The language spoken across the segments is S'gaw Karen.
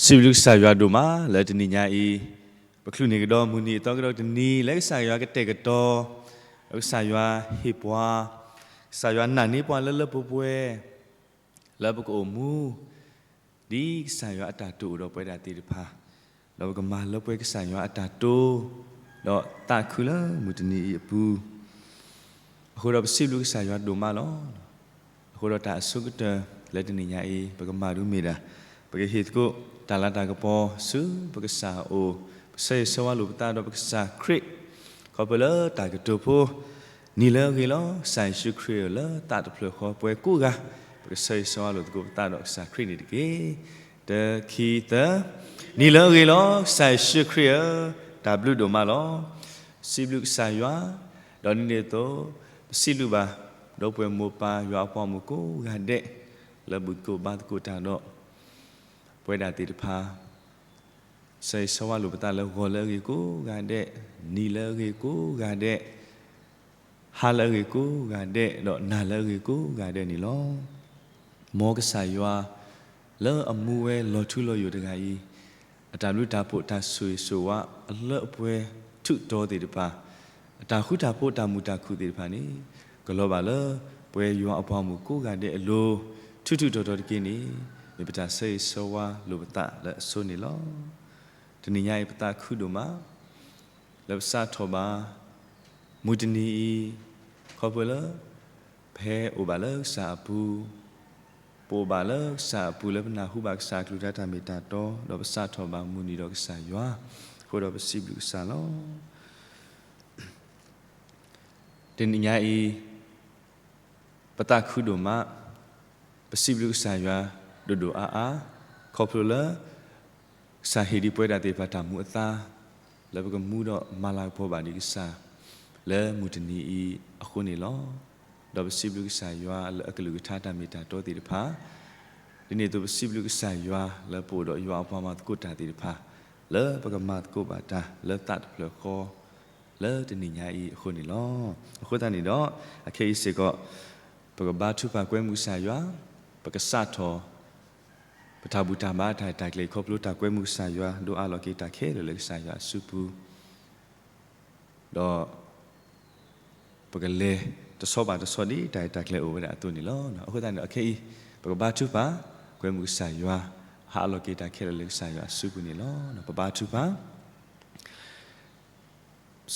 စံးဘျုးကစၢ်ယွၤဒိၣ်မးလၢတနံၤညါအံၤ, ပချုးန့ၢ်ကဒီးမုၢ်နံၤအသီကဒီးတနံၤ လၢကစၢ်ယွၤကတဲာ်ကတီၤ, လၢကစၢ်ယွၤဟ့ၣ်ပှၤ, ကစၢ်ယွၤနာ်န့ၢ်ပှၤလၢလၢပှဲၤပှဲၤ, လၢပကအိၣ်မူ ဒ်ကစၢ်ယွၤအတၢ်တိာ်အိၣ်ဒီးပဝဲဒၣ်သ့ၣ်တဖၣ်, ဒီးပကမၤလၢပှဲၤကစၢ်ယွၤအတၢ်တိာ်, ဒီးသးခုလၢမုၢ်တနံၤအံၤအပူၤ အဃိဒီးပစံးဘျုးကစၢ်ယွၤဒိၣ်မးလီၤ. အဃိဒီးတၢ်အဆိကတၢၢ်လၢတနံၤညါအံၤ ပကမၤဒ်မ့ၢ်ဒၣ်, ပကဟ့ၣ်သကိးတၢ်လၤတၢ်ကပီၤဆူပကစၢ်အအိၣ်, ပဆၢဂ့ၤဆၢဝါလိာ်ပသးဒီးပကစၢ်ခရံာ်, ခီဖျိလၢတၢ်ကတိၤဖိ, နံၤလၢအဂ့ၤလီၤ, ကစၢ်ယ့ၣ်ၡူးခရံာ်ဧၢ, လၢသးတဖျၢၣ်ဃီပဝဲကိးဂၤ, ပကဆၢဂ့ၤဆၢဝါလိာ်သကိးပသးဒီးကစၢ်ခရံာ်န့ၣ်တက့ၢ်. တၢ ခံ သၢ, နံၤလၢအဂ့ၤလီၤ, ကစၢ်ယ့ၣ်ၡူးခရံာ်ဧၢ, တၢ်ဘျုးဒိၣ်မးလီၤ. စံးဘျုးကစၢ်ယွၤ, ဒီးဒ်န့ၣ်အသိး, ပစံးဘျုးဘၣ်, ဒီပုၢ်ဝဲၢ်မိၢ်ပၢ်ယွၤအပှၤမိၢ်ကိးဂၤဒဲး, လၢဘူၣ်သကိးဘါသကိးတၢ်ဒီး ပဝဲဒၣ်သ့ၣ်တဖၣ် ဆၢဂ့ၤဆၢဝါလိာ်ပသးလၢဂီၤလၢအဂ့ၤကိးဂၤဒဲး, နံၤလၢအဂ့ၤကိးဂၤဒဲး, ဟါလၢအဂ့ၤကိးဂၤဒဲး, ဒီးနၤလၢအဂ့ၤကိးဂၤဒဲးန့ၣ်လီၤ. မ်ကစၢ်ယွၤ လၢအမူဝဲလီၤထူလီၤယိာ်တဂၤအံၤ, အတၢ်ဘျုးတၢ်ဖှိၣ်တၢ်ဆိၣ်ဂ့ၤဆိၣ်ဝါအလၢအပှဲၤထူးတီၤသ့ၣ်တဖၣ်, အတၢ်ဃူတၢ်ဖိးတၢ်မုာ်တၢ်ခုၣ်သ့ၣ်တဖၣ်န့ၣ်, ကလီၤဘၣ်လၢပဝဲယွၤအပှၤမိၢ်ကိးဂၤဒဲးအလိၤ, ထူးထူးတီၤတီၤတက့ၢ်န့ၣ်, မ့ၢ်ပတၢ်ဆၢဂ့ၤဆၢဝါလိာ်ပသးလၢအဆိန့ၣ်လီၤ. တနံၤညါအံၤပသးခုဒိၣ်မး လၢပစးထီၣ်ဘၣ် မုၢ်တနံၤအံၤ, ခီဖျိလၢ ပဟဲအိၣ်ဘၣ်လၢကစၢ်အပူၤ, ပအိၣ်ဘၣ်လၢကစၢ်အပူၤလၢပနၢ်ဟူဘၣ်ကစၢ်အကလုၢ်ကထါတၢ်မ့ၢ်တၢ်တီ, ဒီးပစးထီၣ်ဘၣ်မုၢ်နံၤဒီးကစၢ်ယွၤ, အဃိဒီးပစံးဘျုးကစၢ်လီၤ. တနံၤညါအံၤ ပသးခုဒိၣ်မး, ပစံးဘျုးကစၢ်ယွၤဒိၣ်ဒိၣ်အါအါ, ခီဖျိလၢ ကစၢ်ဟ့ၣ်ဒံးပဝဲဒၣ်သ့ၣ်တဖၣ်တၢ်မူအသါ, လၢပကမူဒီးမၤလၤကပီၤဘၣ်ဒံးကစၢ် လၢမုၢ်တနံၤအံၤအဃိန့ၣ်လီၤ. ဒီးပစံးဘျုးကစၢ်ယွၤလၢအကလုၢ်ကထါတၢ်မ့ၢ်တၢ်တီသ့ၣ်တဖၣ်, ဒ်န့ၣ်အသိးပစံးဘျုးကစၢ်ယွၤလၢပအိၣ်ဒီးယွၤအပှၤမၤသကိးတၢ်သ့ၣ်တဖၣ်, လၢပကမၤသကိးဘၣ်တၢ်လၢသးတဖျၢၣ်ဃီ လၢတနံၤညါအံၤအဃိန့ၣ်လီၤ. အဃိသတးန့ၣ်ဒီး, အခဲအံၤစ့ၢ်ကီး ပကဘါထုကဖၣ်ကွဲမုာ်ကစၢ်ယွၤ, ပကစးထီၣ် ပတၢ်ဘူၣ်တၢ်ဘါတၢ်ရဲၣ်တၢ်ကျဲၤခီဖျိတၢ်ကွဲမုာ်ကစၢ်ယွၤ ဒိးအးလီၤက့ၤတၢ်ခဲလၢာ်လၢကစၢ်ယွၤအစုပူၤ, ဒီး ပကလဲၤတဆီဘၣ်တဆီဒ်တၢ်ရဲၣ်တၢ်ကျဲၤအိၣ်ဝဲဒၣ်အသိးန့ၣ်လီၤ. အဃိသတးန့ၣ် အခဲအံၤ ပကဘါထုကဖၣ် ကွဲမုာ်ကစၢ်ယွၤ, ဟးအးလီၤက့ၤတၢ်ခဲလၢာ်လၢကစၢ်ယွၤအစုပူၤန့ၣ်လီၤ. ပဘါထုကဖၣ်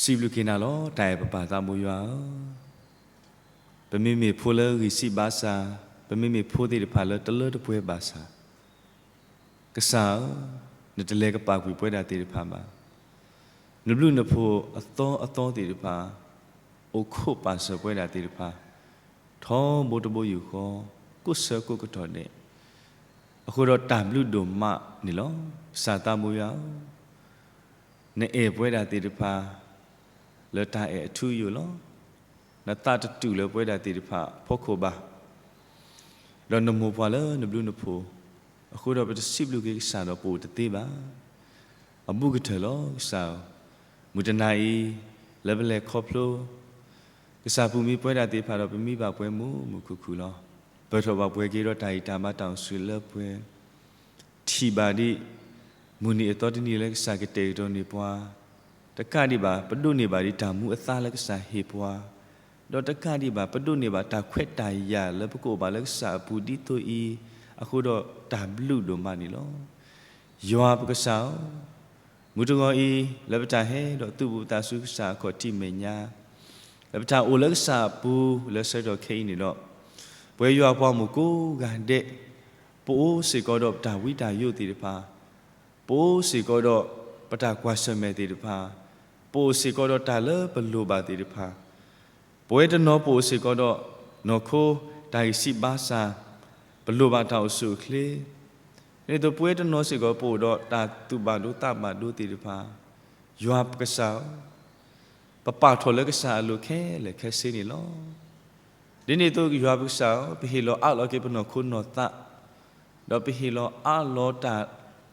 စံးဘျုးက့ၤနၤလီၤ တၢ်အဲၣ်ပပၢ်သးဘိယွၤဧၢ, ပမ့မ့ၢ်ဖိလၢဂံၢ်စၢ်ဘါစၢ်, ပမ့မ့ၢ်ဖိသ့ၣ်တဖၣ်လၢတလၢတပှဲၤဘၣ်ဆၣ်, ကစၢ်ဧၢ, နတလဲၤကပာ်ကွံာ်ပဝဲဒၣ်သ့ၣ်တဖၣ်ဘၣ်. နဘျုးနဖှိၣ်အသီအသီသ့ၣ်တဖၣ်, အိၣ်ခိးပာ်စၢၤပဝဲဒၣ်သ့ၣ်တဖၣ်, ထီဘိတဘိယူၢ်ဃီ, ကိးဆၢကိးကတီၢ်ဒဲး, အဃိဒီးတၢ်ဘျုးဒိၣ်မးန့ၣ်လီၤ. ကစၢ်သးဘိယွၤဧၢ, နအဲၣ်ပဝဲဒၣ်သ့ၣ်တဖၣ် လၢတၢ်အဲၣ်အထူအယိာ်လီၤ. နသးတတူာ်လၢပဝဲဒၣ်သ့ၣ်တဖၣ်အဖီခိၣ်ဘၣ်, ဒီးနမိၢ်ပှၢ်လၢနဘျုးနဖှိၣ်, အဃိဒီးပတစံးဘျုးက့ၤကစၢ်ဒီးပအိၣ်တသ့ဘၣ်. အဘူးကတၢၢ်လီၤကစၢ်ဧၢ, မုၢ်တနၤအံၤ လၢပလဲၤခီဖျိ ကစၢ်ပူၤမံပဝဲဒၣ်သ့ၣ်တဖၣ်ဒီး ပမံဘၣ်ပှဲၤမူးမုာ်ခုၣ်ခုၣ်လီၤ. ပၢၢ်ထီၣ်ဘၣ်ပှဲၤက့ၤဒီးတၢ်ဂံၢ်တၢ်ဘါတၢ်အိၣ်ဆူၣ်လၢပှဲၤ ထံၣ်ဘၣ်ဒံး မုၢ်နံၤအသီတနံၤလၢကစၢ်ကတဲာ်ကတီၤန့ၢ်ပှၤ, တကးဒံးဘၣ် ပဒိးန့ၢ်ဘၣ်ဒံးတၢ်မူအသါလၢကစၢ်ဟ့ၣ်ပှၤ, ဒီးတကးဒံးဘၣ် ပဒိးန့ၢ်ဘၣ်တၢ်ခွဲးတၢ်ယာ်လၢပကအိၣ်ဘၣ်လၢကစၢ်အပူၤဒ်သိးအံၤ, အဃိဒီးတၢ်ဘျုးဒိၣ်မးန့ၣ်လီၤ. ယွၤပကစၢ်ဧၢ, မုၢ်တဂီၤအံၤ လၢပတၢ်ဟဲဒီးသုးဘူးပသးဆူကစၢ်အခီၣ်ထံးမဲာ်ညါ, လၢပတၢ်အိၣ်လၢကစၢ်အပူၤလၢဆၢကတီၢ်ခဲအံၤန့ၣ်ဒီး, ပဝဲယွၤအပှၤမိၢ်ကိးဂၤဒဲး, ပအိၣ်စ့ၢ်ကီးဒီးပတၢ်ဝံတၢ်ယိးသ့ၣ်တဖၣ်, ပအိၣ်စ့ၢ်ကီးဒီးပတၢ်ကွၢ်ဆၢၣ်မဲာ်သ့ၣ်တဖၣ်, ပအိၣ်စ့ၢ်ကီးဒီးတၢ်လၢပလိၣ်ဘၣ်သ့ၣ်တဖၣ်, ပဝဲတနီၤပအိၣ်စ့ၢ်ကီးဒီး နီၢ်ခိတၢ်ဂံၢ်စၢ်ဘါစၢ်, ပလိၣ်ဘၣ်တၢ်အိၣ်ဆူၣ်အိၣ်ချ့, ဒ်သိးပဝဲတနီၤစ့ၢ်ကီးပအိၣ်ဒီးတၢ်သူၣ်ဘၣ်ဒိသးဘၣ်ဒိသ့ၣ်တဖၣ်, ယွၤပကစၢ်ဧၢ, ပပာ်ထီၣ်လၢကစၢ်အလိၤခဲလၢာ်ခဲဆ့န့ၣ်လီၤ. ဒ်န့ၣ်အသိးယွၤပကစၢ်ဧၢ, ပဟ့ၣ်လီၤအးလီၤက့ၤပနီၢ်ခိနီၢ်သး, ဒီးပဟ့ၣ်လီၤအးလီၤတၢ်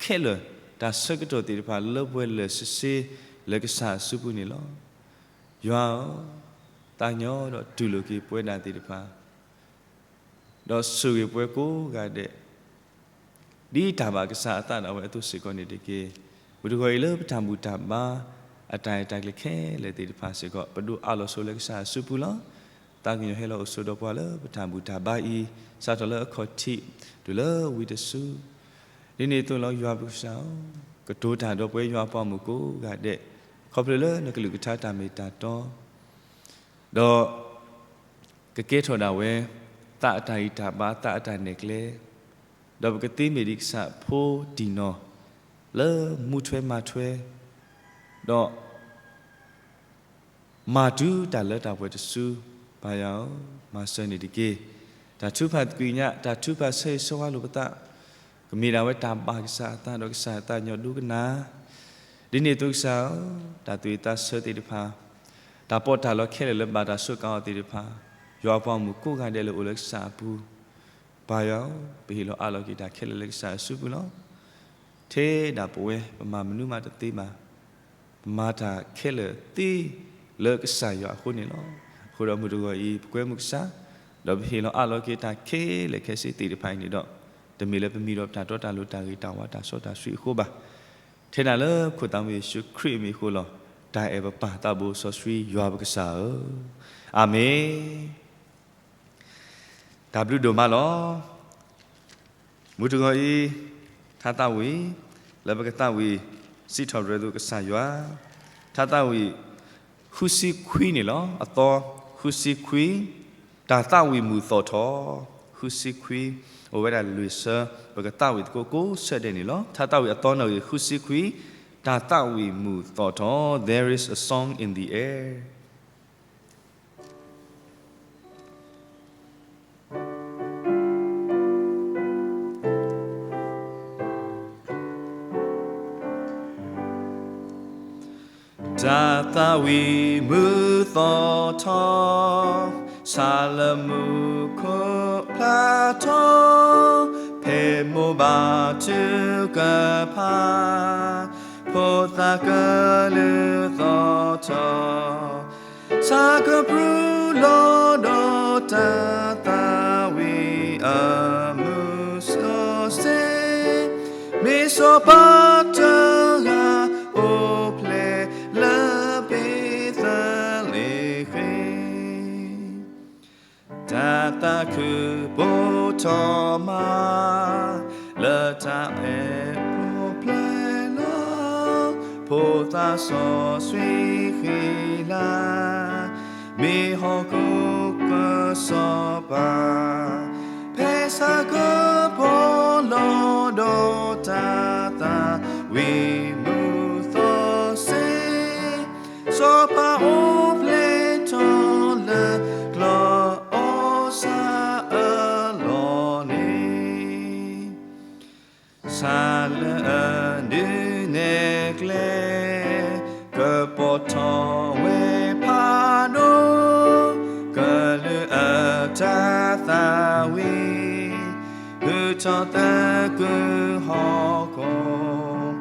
ခဲလၢာ်, တၢ်ဆၢကတီၢ်သ့ၣ်တဖၣ်လၢပှဲၤလၢာ်ဆ့ဆ့လၢကစၢ်အစုပူၤန့ၣ်လီၤ. ယွၤဧၢ, သးကညီၤဒီးတူၢ်လိာ်က့ၤပဝဲဒၣ်သ့ၣ်တဖၣ်, ဒီးဆိၣ်ဂ့ၤပဝဲကိးဂၤဒဲး, ဒ်တၢ်ဘၣ်ကစၢ်အသးဒၣ်ဝဲအသိးစ့ၢ်ကီးန့ၣ်တက့ၢ်. မုၢ်တဂီၤအံၤလၢပတၢ်ဘူၣ်တၢ်ဘါ အတၢ်အဲၣ်တၢ်ကျဲၤခဲလၢာ်သ့ၣ်တဖၣ်စ့ၢ်ကီး ပဒိးအးလီၤဆိလၢကစၢ်အစုပူၤလီၤ. သးကညီၤဟဲလီၤအိၣ်ဆိဒီးပှၤလၢပတၢ်ဘူၣ်တၢ်ဘါအံၤ စးထီၣ်လၢအခီၣ်ထံး တုၤလၢဝံၤတစု ဒ်န့ၣ်အသိးလီၤ. ယွၤပကစၢ်ဧၢ, ကတိၤတၢ်ဒီးပဝဲယွၤအပှၤမုၣ်ကိးဂၤဒဲး ခီဖျိလၢနကလုၢ်ကထါတၢ်မ့ၢ်တၢ်တီ ဒီး ကကဲထီၣ်ဒၣ်ဝဲ သးအတၢ်ဂံၢ်တၢ်ဘါ သးအတၢ်နဲၣ်ကျဲ, ဒီးပကသ့မ့ၢ်ဒ်ကစၢ်ဖိတံၢ်နီၢ် လၢမူထွဲမၤထွဲ, ဒီး မၤတုၤတၢ်လၢတၢ်ပှဲၤတစု, ပၢ်ယွၤဧၢ, မၤစၢၤန့ၣ်တက့ၢ်. တၢ်ထုကဖၣ်သကွံာ်ညါ, တၢ်ထုကဖၣ်ဆၢဂ့ၤဆၢဝါလိာ်ပသး, ကမ့ၢ်ဒၣ်ဝဲတၢ်ဘၣ်ကစၢ်အသးဒီးကစၢ်အသးကညီၤဒိကနၣ်, ဒ်န့ၣ်အသိးကစၢ်ဧၢ, တၢ်သူၣ်ဝံၣ်သးဆၢသ့ၣ်တဖၣ်, တၢ်ပီးတၢ်လီခဲလၢာ်လၢဘၣ်တၢ်စူးကါအီၤသ့ၣ်တဖၣ်, ယွၤအပှၤမုၣ်ကိးဂၤဒဲးလၢအိၣ်လၢကစၢ်အပူၤ, ပၢ်ယွၤဧၢ, ပဟ့ၣ်လီၤအးလီၤက့ၤတၢ်ခဲလၢာ်လၢကစၢ်အစုပူၤလီၤ. ထဲဒၣ်ပဝဲ ပမၤမနုၤမးတသ့ဘၣ်. ပမၤတၢ်ခဲလၢာ်သ့လၢကစၢ်ယွၤအဃိန့ၣ်လီၤ. အဃိဒီးမုၢ်တဂီၤအံၤ ပကွဲမုာ်ကစၢ်, ဒီးပဟ့ၣ်လီၤအးလီၤက့ၤတၢ်ခဲလၢာ်ခဲဆ့သ့ၣ်တဖၣ်အံၤန့ၣ်ဒီး, တမ့ၢ်လၢပမံၤဒီးပတၢ်တီတၢ်လိၤတၢ်ဂ့ၤတၢ်ဝါတၢ်စီတၢ်ဆှံအဃိဘၣ်. ထဲဒၣ်လၢခိၣ်သးမုၢ်ယ့ၣ်ၡူးခရံာ်အမံၤအဃိလီၤ. တၢ်အဲၣ်ပပၢ်သးဘိစီဆှံယွၤပကစၢ်ဧၢ, အၤမ့ၣ်. တၢ်ဘျုးဒိၣ်မးလီၤ. မုၢ်တဂီၤအံၤ, ထါသးဝံၣ်, လၢပကသးဝံၣ်စံးထီၣ်ပတြၢၤသုကစၢ်ယွၤ, ထါသးဝံၣ် ဃုဆံခွံန့ၣ်လီၤ. အသီ ဃုဆံခွံ, တၢ်သးဝံၣ်မုာ်သီၣ်ထီၣ်, ဃုဆံခွံ, အိၣ်ဝဲဒၣ်လွံၢ်ဆၢ, ပကသးဝံၣ်သကိးကိးဆၢဒဲးန့ၣ်လီၤ. ထါသးဝံၣ်အသီနၣ်ဂံၢ်ဃုဆံခွံ, တၢ်သးဝံၣ်မုာ်သီၣ်ထီၣ်, There is a song in the air. တၢ်သးဝံၣ်မုာ်သီၣ်ထီၣ်, ဆၣ်လၢမူခိၣ်ဖျါထီၣ်, ဖဲမိၢ်ဘၣ်ထုကဖၣ်, ဖိသၣ်ကလုၢ်သီၣ်ထီၣ်, ဆၣ်ကပြုၢ်လီၤဒီးတၢ်သးဝံၣ်အမုာ်စီဆှံ, မ့ၢ်စီၤပၤတဂၤအိၣ်ဖျဲၣ်လၢဘ့းသလ့ဃ့ၣ် တၢ်သးခုဖးထီၣ်မး, လၢတၢ်အဲၣ်ပူၤဖျဲးလီၤ, ဖိသၣ်စီဆှံဃံလၤ, မ့ၢ်ဟီၣ်ခိၣ်ကစီၤပၤ, ဖဲဆၣ်ကပီၤလီၤဒီးတၢ်သးဝံၣ်မုာ်သီၣ်စ့ စီၤပၤအိၣ်ဖျဲၣ်ထီၣ်လၢ ကျီၢ်အီၣ်ဆၣ်အလီၢ်န့ၣ်, ဆၣ်လၢအဒုးနဲၣ်ကျဲ, ကပီၤထီၣ်ဝဲဖးဒိၣ်, ကလုာ်အတၢ်သးဝံၣ် ဟုၣ်ထီၣ်သကုၤဟီၣ်ခိၣ်,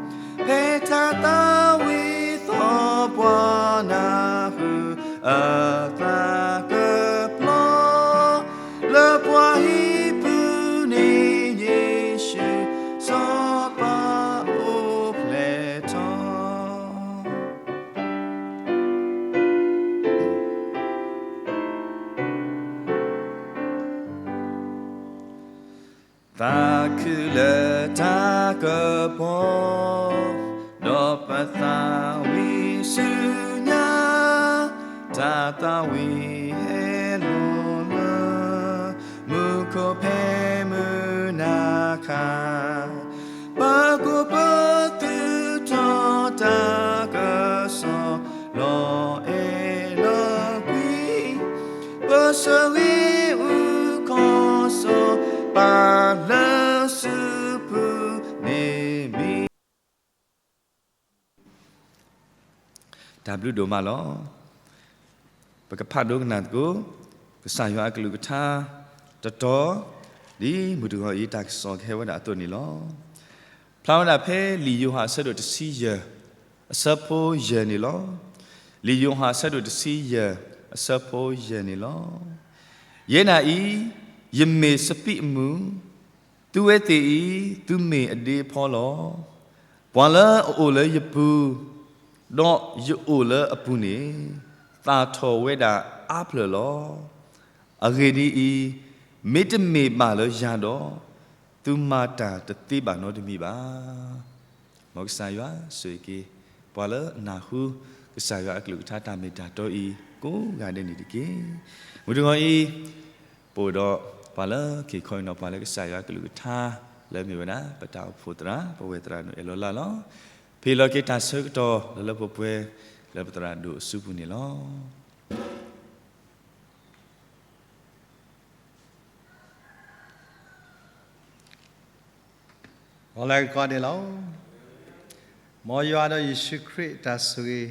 ဖဲတၢ်သးဝံၣ်သီၣ်ပှၢ်နၢ်ဟူ အသးကပျီ, လၢပှၤဟံၣ်ပူၤန့ၣ် ယ့ၣ်ၡူးစီၤပၤအိၣ်ဖျဲၣ်ထီၣ် သးခုလၢတၢ်ကပီၤ, ဒီးပသးဝံၣ်ဆူညါ, တၢ်သးဝံၣ်ဟဲလီၤလၢ မူခိၣ်ဖဲမုၢ်နၤခါ, ပကပၢၤသုထီၣ်တၢ်ကစီၣ်လီၤအဲၣ်လီၤကွံ, ပဆၢဂ့ၤအုၣ်ခီၣ်စီၤပၤလၢ စုပူၤန့ၣ်မံၤ တၢ်ဘျုးဒိၣ်မးလီၤ. ပကဖးဒိကနၣ်သကိး ကစၢ်ယွၤအကလုၢ်ကထါတတီၤ, ဒ်မုၢ်တဂီၤအံၤ တၢ်ကစီၣ်ကဟဲဝဲဒၣ်အသိးန့ၣ်လီၤ. ဖျါဝဲဒၣ်ဖဲလံာ်ယိၤဟၣ်အဆၢဒိၣ်တဆံယဲၢ်, အဆၢဖိယဲၢ်န့ၣ်လီၤ. လံာ်ယိၤဟၣ်အဆၢဒိၣ်တဆံယဲၢ်, အဆၢဖိယဲၢ်န့ၣ်လီၤ. ယဲဒၣ်အံၤ, ယမ့ၢ်စပံးအမုၢ် သုဝဲသ့ၣ်အံၤ သုမ့ၢ်အဒ့အဖီလီၤ. ပှၤလၢအအိၣ်လၢယပူၤ, ဒီးယအိၣ်လၢအပူၤန့ၣ်, သၣ်ထီၣ်ဝဲဒၣ်အါဖျၢၣ်လီၤ. အဂ့ၢ်ဒ်အံၤ, မ့တမ့ၢ်ဘၣ်လၢယၤဒီး, သုမၤတၢ်တသ့ဘၣ်နီတမံၤဘၣ်. မ်ကစၢ်ယွၤဆိၣ်ဂ့ၤက့ၤ ပှၤလၢအနၢ်ဟူ ကစၢ်ယွၤအကလုၢ်ကထါတၢ်မ့ၢ်တၢ်တီအံၤ ကိးဂၤဒဲးန့ၣ်တက့ၢ်. မုၢ်တဂီၤအံၤ ပအိၣ်ဒီးပှၤလၢခံခီအံၤနီၤ ပှၤလၢကစၢ်ယွၤအကလုၢ်ကထါ လၢမ့ၢ်ဝဲဒၣ် ပတၢ်အိၣ်ဖှိၣ်သရၣ် ပဝဲၢ်သရၣ်ဒိၣ်အဲၣ်လီၤလၢ်လီၤ. ဖဲအံၤလီၤက့ၤတၢ်ဆၢကတီၢ်လၢလၢပှဲၤပှဲၤ လၢပသရၣ်ဒိၣ်အစုပူၤန့ၣ်လီၤ. အီၤလၢကီန့ၣ်လီၤ. မ်ယွၤဒီးယ့ၣ်ၡူးခရံာ်အတၢ်ဆိၣ်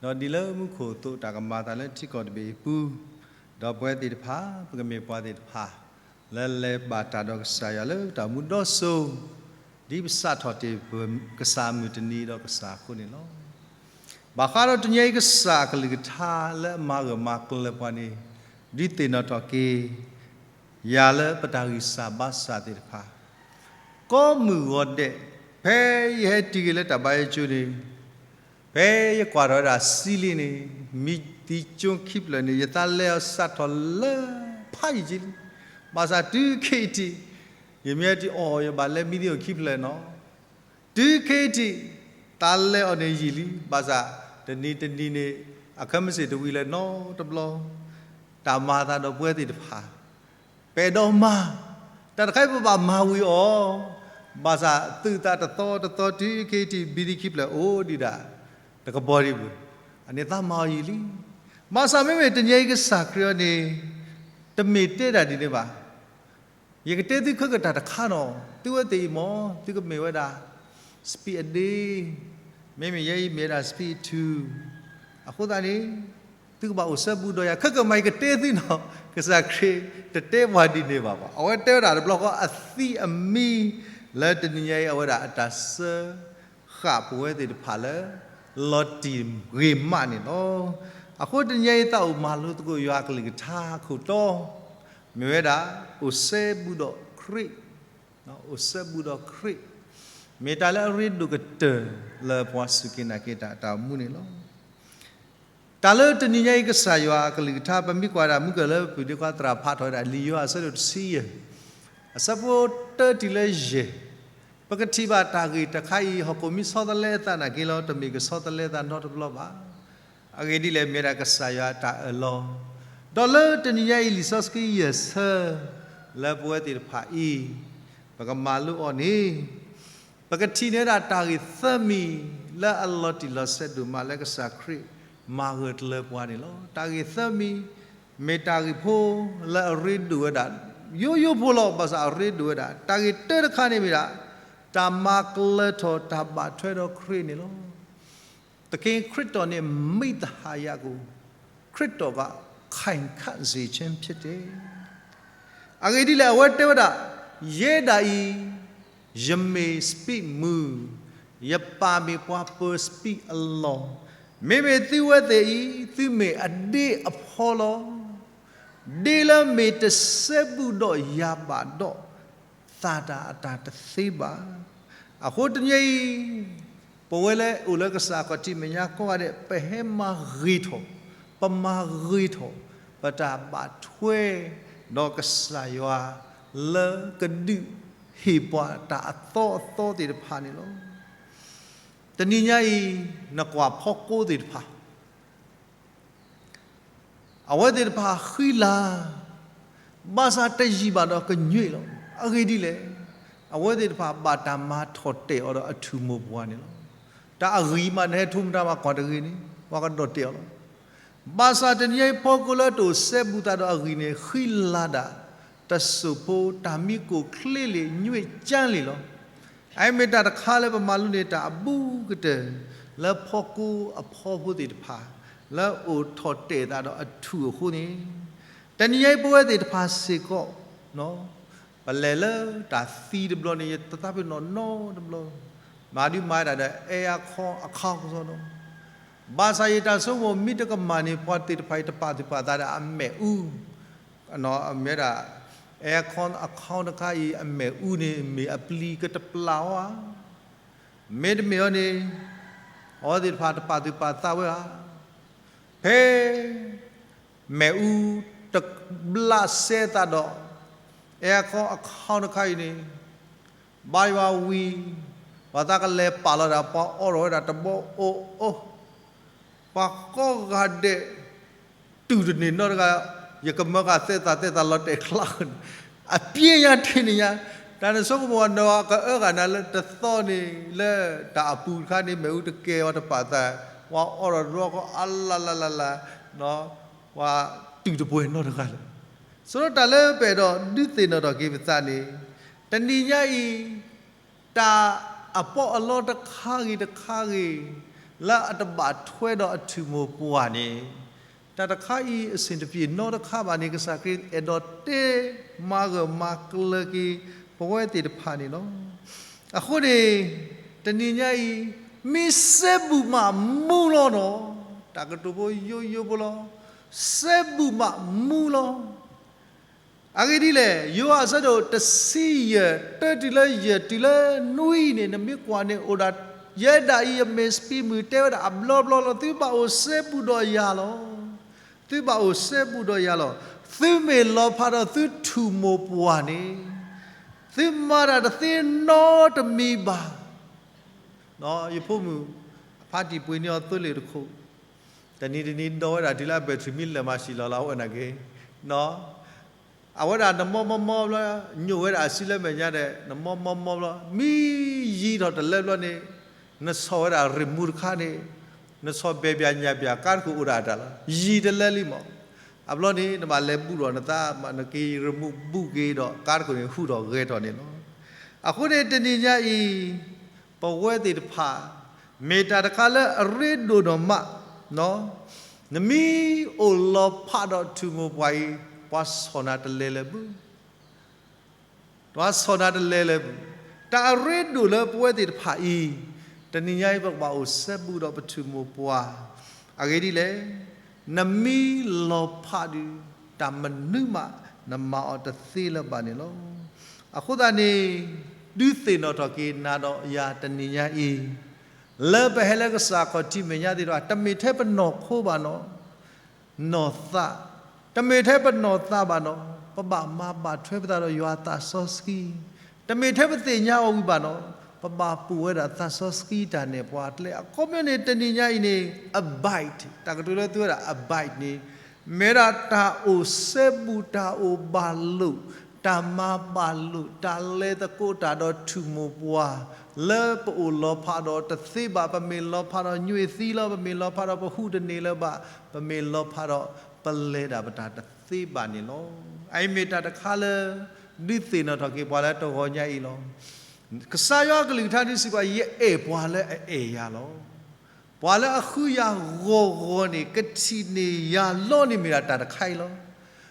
ဂ့ၤ, ဒီးဒ်လၢမူခိၣ်အသိးတၢ်ကမၤသးလၢထံကီၢ်တဘ့ၣ်အံၤအပူၤ, ဒီးပဝဲသ့ၣ်တဖၣ် ပကမ့ၢ်ပှၤသ့ၣ်တဖၣ် လၢလဲၤဘၣ်တၢ်ဒီးကစၢ်ယွၤလၢတၢ်မူဒီစိၤ, ဒ်ပစးထီၣ်တ့ၢ်ပကစၢ်မုၢ်တနံၤဒီးကစၢ်အဃိန့ၣ်လီၤ. ဘၣ်ဃးဒီးတနံၤအံၤကစၢ်အကလုၢ်ကထါလၢအမၤဂၢၢ်မၤကျၢၤပှၤန့ၣ်, ဒုးသ့ၣ်နီၣ်ထီၣ်က့ၤ ယၤလၢပတၢ်ဂံၢ်စၢ်ဘါစၢ်သ့ၣ်တဖၣ်, ကိးမုၢ်ဂီၤဒဲး, ဖဲယဟဲတုၤက့ၤလၢတၢ်ဘါယွၤကၠိန့ၣ်, ဖဲယကွၢ်ထီၣ်ဝဲဒၣ်စံလ့န့ၣ်, မံၤသံကၠိခံဖျၢၣ်န့ၣ် ယသးလဲအီၤစးထီၣ်လၢဖးယံာ်က့လံ. ဘၣ်ဆၣ်တုၤခဲအံၤထံး, ယမ့ၢ်ထံၣ်အီၤ ယဘၣ်လဲမံၤသံအိၣ်ခံဖျၢၣ်နီၤ တုၤခဲအံၤထံး, သးလဲအီၤန့ၣ်ယံာ်လံ. ဘၣ်ဆၣ်တနံၤတနံၤန့ၣ် အခၢမုၢ်ဆ့ၣ်တဝံၤလၢၤနီတဘျီ, တၢ်မၤသးဒီးပဝဲသ့ၣ်တဖၣ်, ပအဲၣ်ဒိးမၤ, တၢ်တခါအံၤပဘၣ်မၤဝံၤအီၤ, ဘၣ်ဆၣ်သုးသးတသီတသီတုၤခဲအံၤထံး မံၤသံခံဖျၢၣ်အိၣ်ဒံးဒၣ် တကပီၤဒံးဘၣ်, အန့ၣ်သးမၤအီၤယံာ်လံ. ဘၣ်ဆၣ်မ့မ့ၢ်တနံၤအံၤကစၢ်ခရံာ်အီၤန့ၣ်, တမ့ၢ်တဲဒၣ်ဒ်န့ၣ်ဘၣ်. ယကတဲသုခဲကတၢ်တခါနီၤ, သုဝဲသ့ၣ်အံၤမ့ၢ် သုကမ့ၢ်ဝဲဒၣ် speed အဒ့, မ့မ့ၢ်ယဲအံၤမ့ၢ်ဝဲဒၣ် speed two, အဃိသတးန့ၣ် သုကဘၣ်အိၣ်စဲဘူးဒီးယၤ, ခဲကမၤယကတဲသုနီၤ, ကစၢ်ခရံာ်တတဲပှၤဒ်န့ၣ်ဘၣ်ဘၣ်. အဝဲတဲဝဲဒၣ်တဘျီဃီအသံအမံၤ လၢတနံၤညါအံၤ အဝဲဒၣ်အတၢ်စၢဃာ်ပဝဲသ့ၣ်တဖၣ်လၢ လီၤတံၢ်ဂ့ၤမးန့ၣ်လီၤ. အဃိတနံၤညါအံၤ သးအိၣ်မၤလိသကိးယွၤအကလုၢ်ကထါအခိၣ်တီ, မ့ၢ်ဝဲဒၣ် အိၣ်စဲဘူးဒီးခရံာ်, အိၣ်စဲဘူးဒီးခရံာ်, မ့ၢ်တၢ်လၢအရ့ဒိၣ်ကတၢၢ်လၢပှၤစူၢ်က့ၤနာ်က့ၤတၢ်အတၢ်အိၣ်မူန့ၣ်လီၤ. တၢ်လၢတနံၤညါအံၤ ကစၢ်ယွၤအကလုၢ်ကထါ ပမ့ၢ်ကွၢ်ဒၣ်မုၢ်ကၢၢ်လၢပပုၢ်ဒ့ခွါသရၣ်ဖးထီၣ်ဝဲဒၣ်လံာ်ယိၤဟၣ်အဆၢဒိၣ်တဆံယဲၢ်, အဆၢဖိတၢတုၤလၢယဲၢ်, ပကထံၣ်ဘၣ်တၢ်ဂ့ၢ်တခါအံၤ ဟီၣ်ခိၣ်မ့ၢ်ဆီတလဲအသးနာ်က့လီၤ, တမ့ၢ်ကဆီတလဲအသးနီတဘျီဘၣ်. အဂ့ၢ်ဒ်လဲၣ် မ့ၢ်ဒၣ်ကစၢ်ယွၤအတၢ်အၢၣ်လီၤ. ဒီးလၢတနံၤညါအံၤ လံာ်စီဆှံယဲၢ်ဆၢ လၢပဝဲသ့ၣ်တဖၣ်အံၤ ပကမၤလိအီၤန့ၣ် ပကထံၣ်န့ၢ်ဝဲဒၣ်တၢ်ဂ့ၢ်သၢမံၤ လၢအလီၤတံၢ်လီၤဆဲးဒိၣ်မး လၢကစၢ်ခရံာ်မၤဂၢၢ်ကျၢၤပှၤန့ၣ်လီၤ. တၢ်ဂ့ၢ်သၢမံၤ မ့ၢ်တၢ်ဂ့ၢ်ဖိလၢအရ့ဒိၣ်ဝဲဒၣ်, ယိယိဖိလီၤ, ဘၣ်ဆၣ်အရ့ဒိၣ်ဝဲဒၣ်. တၢ်ဂ့ၢ်တၢတခါန့ၣ်မ့ၢ်ဒၣ် တၢ်မၤကျၢၤထီၣ်တၢ်ဘၣ်ထွဲဒီးခရံာ်န့ၣ်လီၤ. သခင်ခရစ်တော်နှင့် မိဿဟာယကို ခရစ်တော်က ခိုင်ခံ့စေခြင်းဖြစ်တယ်. အဂ့ၢ်ဒ်လဲၣ် အဝဲတဲဝဲဒၣ်, ယဲဒၣ်အံၤ ယမ့ၢ် speed မုၢ်, ယပၢ်မ့ၢ်ပှၤပၢၤ speed အလီၢ်, မ့မ့ၢ်သုဝဲသ့ၣ်အံၤ သုမ့ၢ်အဒ့အဖီလီၤ. ဒ့လၢမ့ၢ်တစဲဘူးဒီးယၤဘၣ်ဒီး သၣ်တၢ်အတၢ်တသ့ဘၣ်. အဃိတနံၤအံၤ ပဝဲလၢအိၣ်လၢကစၢ်အခီၣ်ထံးမဲာ်ညါကိးဂၤဒဲး ပဟဲမၤဂ့ၤထီၣ်, ပမၤဂ့ၤထီၣ် ပတၢ်ဘၣ်ထွဲဒီးကစၢ်ယွၤ လၢကဒုးဟ့ၣ်ပှၤတၢ်အသီအသီသ့ၣ်တဖၣ်န့ၣ်လီၤ. တနံၤညါအံၤ နကွၢ်ဖီကိသ့ၣ်တဖၣ် အဝဲသ့ၣ်တဖၣ်ဃံလၤ, ဘၣ်ဆၣ်တယံာ်ဘၣ်ဒီးကညွံးလီၤ. အဂ့ၢ်ဒ်လဲၣ်, အဝဲသ့ၣ်တဖၣ်ဘၣ်တၢ်မၤထီၣ်တဲာ်အီၤဒီးအထူၣ်မိၢ်ပှၢ်န့ၣ်လီၤ. တၢ်အဂံၢ်မး နဟဲထူမတၤမၤကွၢ်တဂ့ၤန့ၣ် ပှၤကဒီၣ်တဲာ်အီၤလီၤ. ဘၣ်ဆၣ်တနံၤအံၤ ဖီကိလၢတအိၣ်စဲဘူးသးဒီးအဂံၢ်န့ၣ် ဃံလၤဒၣ်တစိၢ်ဖိ တၢ်မံကိၢ်ချ့လံာ် ညွံးကၠၢလံာ်လီၤ. အအံၤမ့ၢ်တၢ်တခါလၢပမၤလိန့ၢ်တၢ်အဘူးကတၢၢ် လၢဖီကိအဖီဖိသ့ၣ်တဖၣ် လၢအိၣ်ထီၣ်တဲာ်သးဒီးအထူၣ်အဃိန့ၣ်, တနံၤအံၤပဝဲသ့ၣ်တဖၣ်စ့ၢ်ကီး ပလဲၤလၢတၢ်သံတဘျီန့ၣ် ယတသးပ့ၤနီၣ်နီတဘျီ, မၤဒုးမၤဒၣ်ဒီး အဲၣ်အခီအခီကစီဒီး, ဘၣ်ဆၣ်ယတၢ်ဆိကမိၣ် မ့ၢ်တကမၣ်န့ၣ် ပှၤသ့ၣ်တဖၣ်အံၤတပာ်သူၣ်ပာ်သးဒီးအမဲာ်အူ မ့ၢ်ဝဲဒၣ် အဲခီအခီတခါအံၤ အမ့ၣ်အူန့ၣ် မ့ၢ်အပျံၤကတပျၢ်အီၤဧါ, မ့တမ့ၢ်အီၤန့ၣ် အဝဲသ့ၣ်တဖၣ်တပာ်သူၣ်ပာ်သးဝဲဧါ, ဖဲ မ့ၣ်အူတဘျးစဲသးဒီး အဲခီအခီတခါအံၤန့ၣ် ဘါယွၤဝံၤ ပှၤသးကလဲၤပာ်လီၤဒၣ် ပှၤအိးထီၣ်ဝဲဒၣ်တဘီအိၣ်အိၣ်, ပှၤကိးဂၤဒဲး တူၢ်တန့ၢ်နီတဂၤ, ယကမၢဃာ်သဲသးသဲသးလီၤတဲာ်ချါန့ၣ် အပျံၤညါတ့ၢ်န့ၣ်ညါ, တၢ်န့ၣ်ဆိကမိၣ်ဝဲ နီၢ်ကအၢဂၤနၤလၢတသီန့ၣ် လၢတၢ်အပူၤတခါန့ၣ် မ့ၣ်အူတကဲအီၤတပာ်သး, ပှၤအိးထီၣ်တဘျီဃီအလၢ်လၢ်လၢ်လၢ် ပှၤတူၢ်တပှဲၤနီတဂၤလၢၤ. ဆိတၢ်လၢပအဲၣ်ဒိးဒုးသ့ၣ်နီၣ်ထီၣ်က့ၤပသးန့ၣ် တနံၤညါအံၤ တၢ်အပီးအလီတခါဂ့ၤတခါဂ့ၤ လၢအတဘၣ်ထွဲဒီးအထူၣ်မိၢ်ပှၢ်န့ၣ် တၢ်တခါအံၤအဆ့ၣ်တပျ့ၤနီတခါဘၣ်န့ၣ် ကစၢ်ခရံာ်အဲၣ်ဒိးတဲမၤဂၢၢ်မၤကျၢၤက့ၤ ပဝဲသ့ၣ်တဖၣ်န့ၣ်လီၤ. အဃိန့ၣ် တနံၤညါအံၤ မ့ၢ်စဲဘူးမးမူလီၤနီၤ, တၢ်ကတိၤဖိယိယိဖိလီၤ, စဲဘူးမးမူလီၤ. အဂ့ၢ်ဒ်လဲၣ်, ယိၤဟၣ်အဆၢဒိၣ်တဆံယဲၢ် တၢတုၤလၢယဲၢ်တုၤလၢနွံန့ၣ် နမ့ၢ်ကွၢ်န့ၣ်အိၣ်ဒၣ် ယဲဒၣ်အံၤ ယမ့ၢ်စပံးမုၢ်တဲဝဲဒၣ်အဘျီဘျီလီၤ, သုဘၣ်အိၣ်စဲဘူးဒီးယၤလီၤ. သုဘၣ်အိၣ်စဲဘူးဒီးယၤလီၤ. သုမ့ၢ်လီၤဖးဒီးသုထူၣ်မိၢ်ပှၢ်န့ၣ် သုမၤတၢ်တသ့နီတမံၤဘၣ်. ယဖိမုၣ် အဖါတံၢ်ပှ့ၤန့ၢ်အီၤသိလ့ၣ်တခိၣ်, တနံၤတနံၤဒီးဝဲဒၣ်တုၤလၢအ battery မ့ၢ်လၢာ်မး ဆံးလီၤလီၤဝဲနာ်က့, အဝဲဒၣ်နမီမီမီဘျီ ညိၣ်ဝဲဒၣ်အစုလၢမဲာ်ညါဒီး နမီမီမီဘျီ မ့ၢ်ယံာ်ထီၣ်တလၢဘျီန့ၣ် နဆီၣ်ဝဲဒၣ် remote တခါန့ၣ် နဆီၣ်ဘဲၣ်ဘၣ်ညၣ်ဘၣ် ကါတခိၣ်အိၣ်ဒၣ်တၢ်လီၤ. ယံာ်တလၢလံမး. အဘျီန့ၣ် နဘၣ်လဲၤဘူးဒီးနသး နက့ၤ remote ဘူးက့ၤဒီး ကါတခိၣ်န့ၣ် ဟူးထီၣ်ဂဲၤထီၣ်န့ၣ်လီၤ. အဃိန့ၣ် တနံၤညါအံၤ ပဝဲသ့ၣ်တဖၣ် မ့ၢ်တၢ်တခါလၢအရ့ဒိၣ်ဒိၣ်မး, နမ့ၢ်အိၣ်လီၤဖးဒီးထူၣ်မိၢ်ပှၢ်အံၤ ပှၤဆီၣ်နၤတလဲၤလၢၤဘၣ်. ပှၤဆီၣ်နၤတလဲၤလၢၤဘၣ်. တၢ်အရ့ဒိၣ်လၢပဝဲသ့ၣ်တဖၣ်အံၤ တနံၤညါအံၤ ပကဘၣ်အိၣ်စဲဘူးဒီးပထူၣ်မိၢ်ပှၢ်. အဂ့ၢ်ဒ်လဲၣ်, နမ့ၢ်လီၤဖးဒီး တၢ်မနုၤမး နမၤအီၤတသ့လၢၤဘၣ်န့ၣ်လီၤ. အဃိသတးန့ၣ် ဒုးသ့ၣ်နီၣ်ထီၣ်က့ၤနၤဒီးယၤတနံၤညါအံၤ လၢပဟဲလၢကစၢ်ခီၣ်ထံးမဲာ်ညါသ့ၣ်တဖၣ် တမ့ၢ်ထဲပနီၢ်ခိဘၣ်နီၤ, နီၢ်သး, တမ့ၢ်ထဲပနီၢ်သးဘၣ်နီၤ, ပဘၣ်မၤဘၣ်ထွဲပသးဒီးယွၤအသးစီဆှံ, တမ့ၢ်ထဲပသ့ၣ်ညါအီၤဝံၤဘၣ်နီၤ, ပဘၣ်ပိာ်ဝဲဒၣ်သးစီဆှံတၢ်နဲၣ်ပှၤကျဲ အခီပညီန့ၣ် တနံၤညါအံၤန့ၣ် abide တၢ်ကတိၤလၢသုဝဲဒၣ် abide န့ၣ် မ့ၢ်ဒၣ်တၢ်အိၣ်စဲဘူး တၢ်အိၣ်ဘၣ်လိာ်, တၢ်မၤဘၣ်လိာ်, တၢ်လဲၤသကိးတၢ်ဒီးထူၣ်မိၢ်ပှၢ်, လၢပအိၣ်လီၤဖးဒီးတသ့ဘၣ်, ပမ့ၢ်လီၤဖးဒီးညွံးသံလီၤ, ပမ့ၢ်လီၤဖးဒီး ပဟူးတန့ၢ်လၢၤဘၣ်, ပမ့ၢ်လီၤဖးဒီး ပလဲၤဒၣ်ပတၢ်တသ့ဘၣ်န့ၣ်လီၤ. အအံၤမ့ၢ်တၢ်တခါလၢ ဒုးသ့ၣ်နီၣ်ထီၣ်က့ၤပှၤလၢတဂီၤညါအံၤလီၤ. ကစၢ်ယွၤအကလုၢ်ကထါဒုးစံးဘၣ် ယအဲၣ်ပှၤလၢအအဲၣ်ယၤလီၤ. ပှၤလၢအဃုယၤဂီၤဂီၤန့ၣ် ကထံၣ်န့ၢ်ယၤလီၤန့ၣ် မ့ၢ်ဒၣ်တၢ်တခါအံၤလီၤ.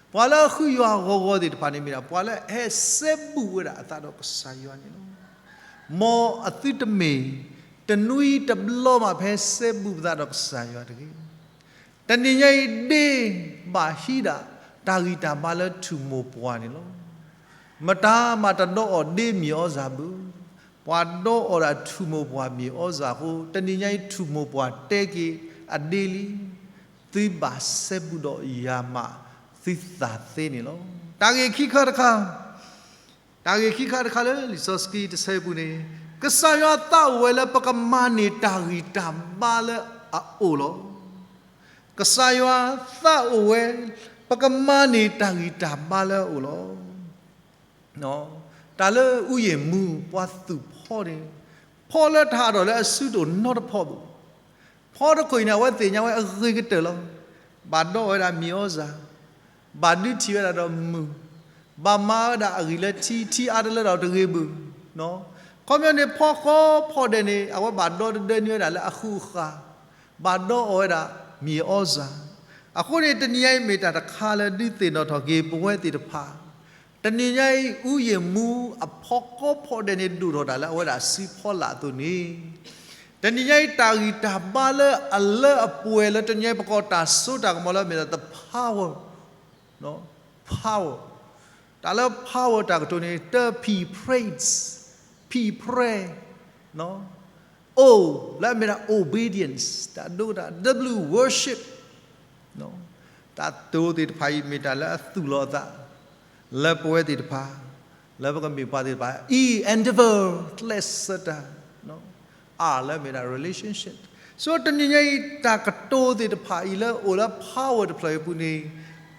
ပှၤလၢအဃုယွၤဂီၤဂီၤသ့ၣ်တဖၣ်န့ၣ် မ့ၢ်ဒၣ်ပှၤလၢအဟဲစဲဘူးဝဲဒၣ်အသးဒီးကစၢ်ယွၤန့ၣ်လီၤ. မ်အသုတမ့ၢ် တနွံတဘျီဘၣ် ပဟဲစဲဘူးပသးဒီးကစၢ်ယွၤတဂ့ၤ. တနံၤညါအံၤ ဒ့ဘၣ်ဟံးဒၣ် တၢ်ဂံၢ်တၢ်ဘါလၢထူၣ်မိၢ်ပှၢ်န့ၣ်လီၤ. မတၤမးတဒီအီၣ်ဒ့မံၤအီစၢ်ဘၣ်. ပှၤဒီအီၣ်ဒၣ်ထူၣ်မိၢ်ပှၢ်မံၤအီစၢ်အဃိ တနံၤညါအံၤ ထူၣ်မိၢ်ပှၢ်တဲက့ၤအဒ့လံ. သုဘၣ်စဲဘူးဒီးယၤမး သုသးသ့န့ၣ်လီၤ. တၢ်ဂ့ၢ်ခံခါတခါ တၢ်ဂ့ၢ်ခံခါတခါလၢလံာ်စီဆှံတဆၢအပူၤန့ၣ် ကစၢ်ယွၤသးအိၣ်ဝဲလၢပကမၤန့ၢ်တၢ်ဂံၢ်တၢ်ဘါလၢအအိၣ်လီၤ. ကစၢ်ယွၤသးအိၣ်ဝဲ ပကမၤန့ၢ်တၢ်ဂံၢ်တၢ်ဘါလၢအအိၣ်လီၤ. တၢ်လၢအူယံၣ်မူ ပှၤသူၣ်ဖီန့ၣ် ဖီလၢတၢ်အါထီၣ်လၢအစုတအိၣ်နီတဖီဘၣ်. ဖီတခိၣ်အံၤန့ၣ် အဝဲသ့ၣ်ညါဝဲအဂ့ၤကတၢၢ်လီၤ. ဘၣ်ဒီအီၣ်ဝဲဒၣ်မံၤအီစၢ်, ဘၣ်ဒုးထံၣ်ဝဲဒၣ်ဒီးမုၢ်, ဘၣ်မၤဝဲဒၣ်အဂံၢ်လၢထံ, ထံအါတလၢဒီးတဂ့ၤဘၣ်. ခီပညီန့ၣ် ဖီဃီဖီဒဲးန့ၣ် အဝဲဘၣ်ဒီတဒၢန့ၢ်ဝဲဒၣ်လၢအဃုအဃာ်, ဘၣ်ဒီအီၣ်ဝဲဒၣ်မံၤအီစၢ်. အဃိန့ၣ် တနံၤညါအံၤမ့ၢ်တၢ်တခါလၢဒုးသ့ၣ်နီၣ်ထီၣ်က့ၤပဝဲသ့ၣ်တဖၣ်, တနံၤညါအံၤ အူယံၣ်မူအဖီဃီဖီဒဲးန့ၣ် ဒိၣ်ထီၣ်တၢ်လၢအဝဲဒၣ်စုဖီလာ်အသိးန့ၣ်, တနံၤညါအံၤ တၢ်ဂံၢ်တၢ်ဘါလၢအလၢအပှဲၤလၢတနံၤညါအံၤ ပကိးတၢ်စိတၢ်ကမီၤလၢအမ့ၢ်ဒၣ် the power, power တၢ်လၢ power တၢ်ကတိၤန့ၣ် တၢ် P praise, P pray, O လၢအမ့ၢ်ဒၣ် obedience, တၢ်ဒိတၢ် W worship, တၢ်တိၤသ့ၣ်တဖၣ်အံၤ မ့ၢ်တၢ်လၢအသူၣ်လီၤအသး လၢပဝဲသ့ၣ်တဖၣ်, လၢပကမ့ၢ်ပှၤသ့ၣ်တဖၣ်အံၤ endeavor ကျဲးစၢးတၢ် အါ လၢအမ့ၢ်ဒၣ် relationship. ဆိတနံၤညါအံၤ တၢ်ကတိၤသ့ၣ်တဖၣ်အံၤလၢအိၣ်လၢ power တဖျၢၣ်အံၤအပူၤန့ၣ်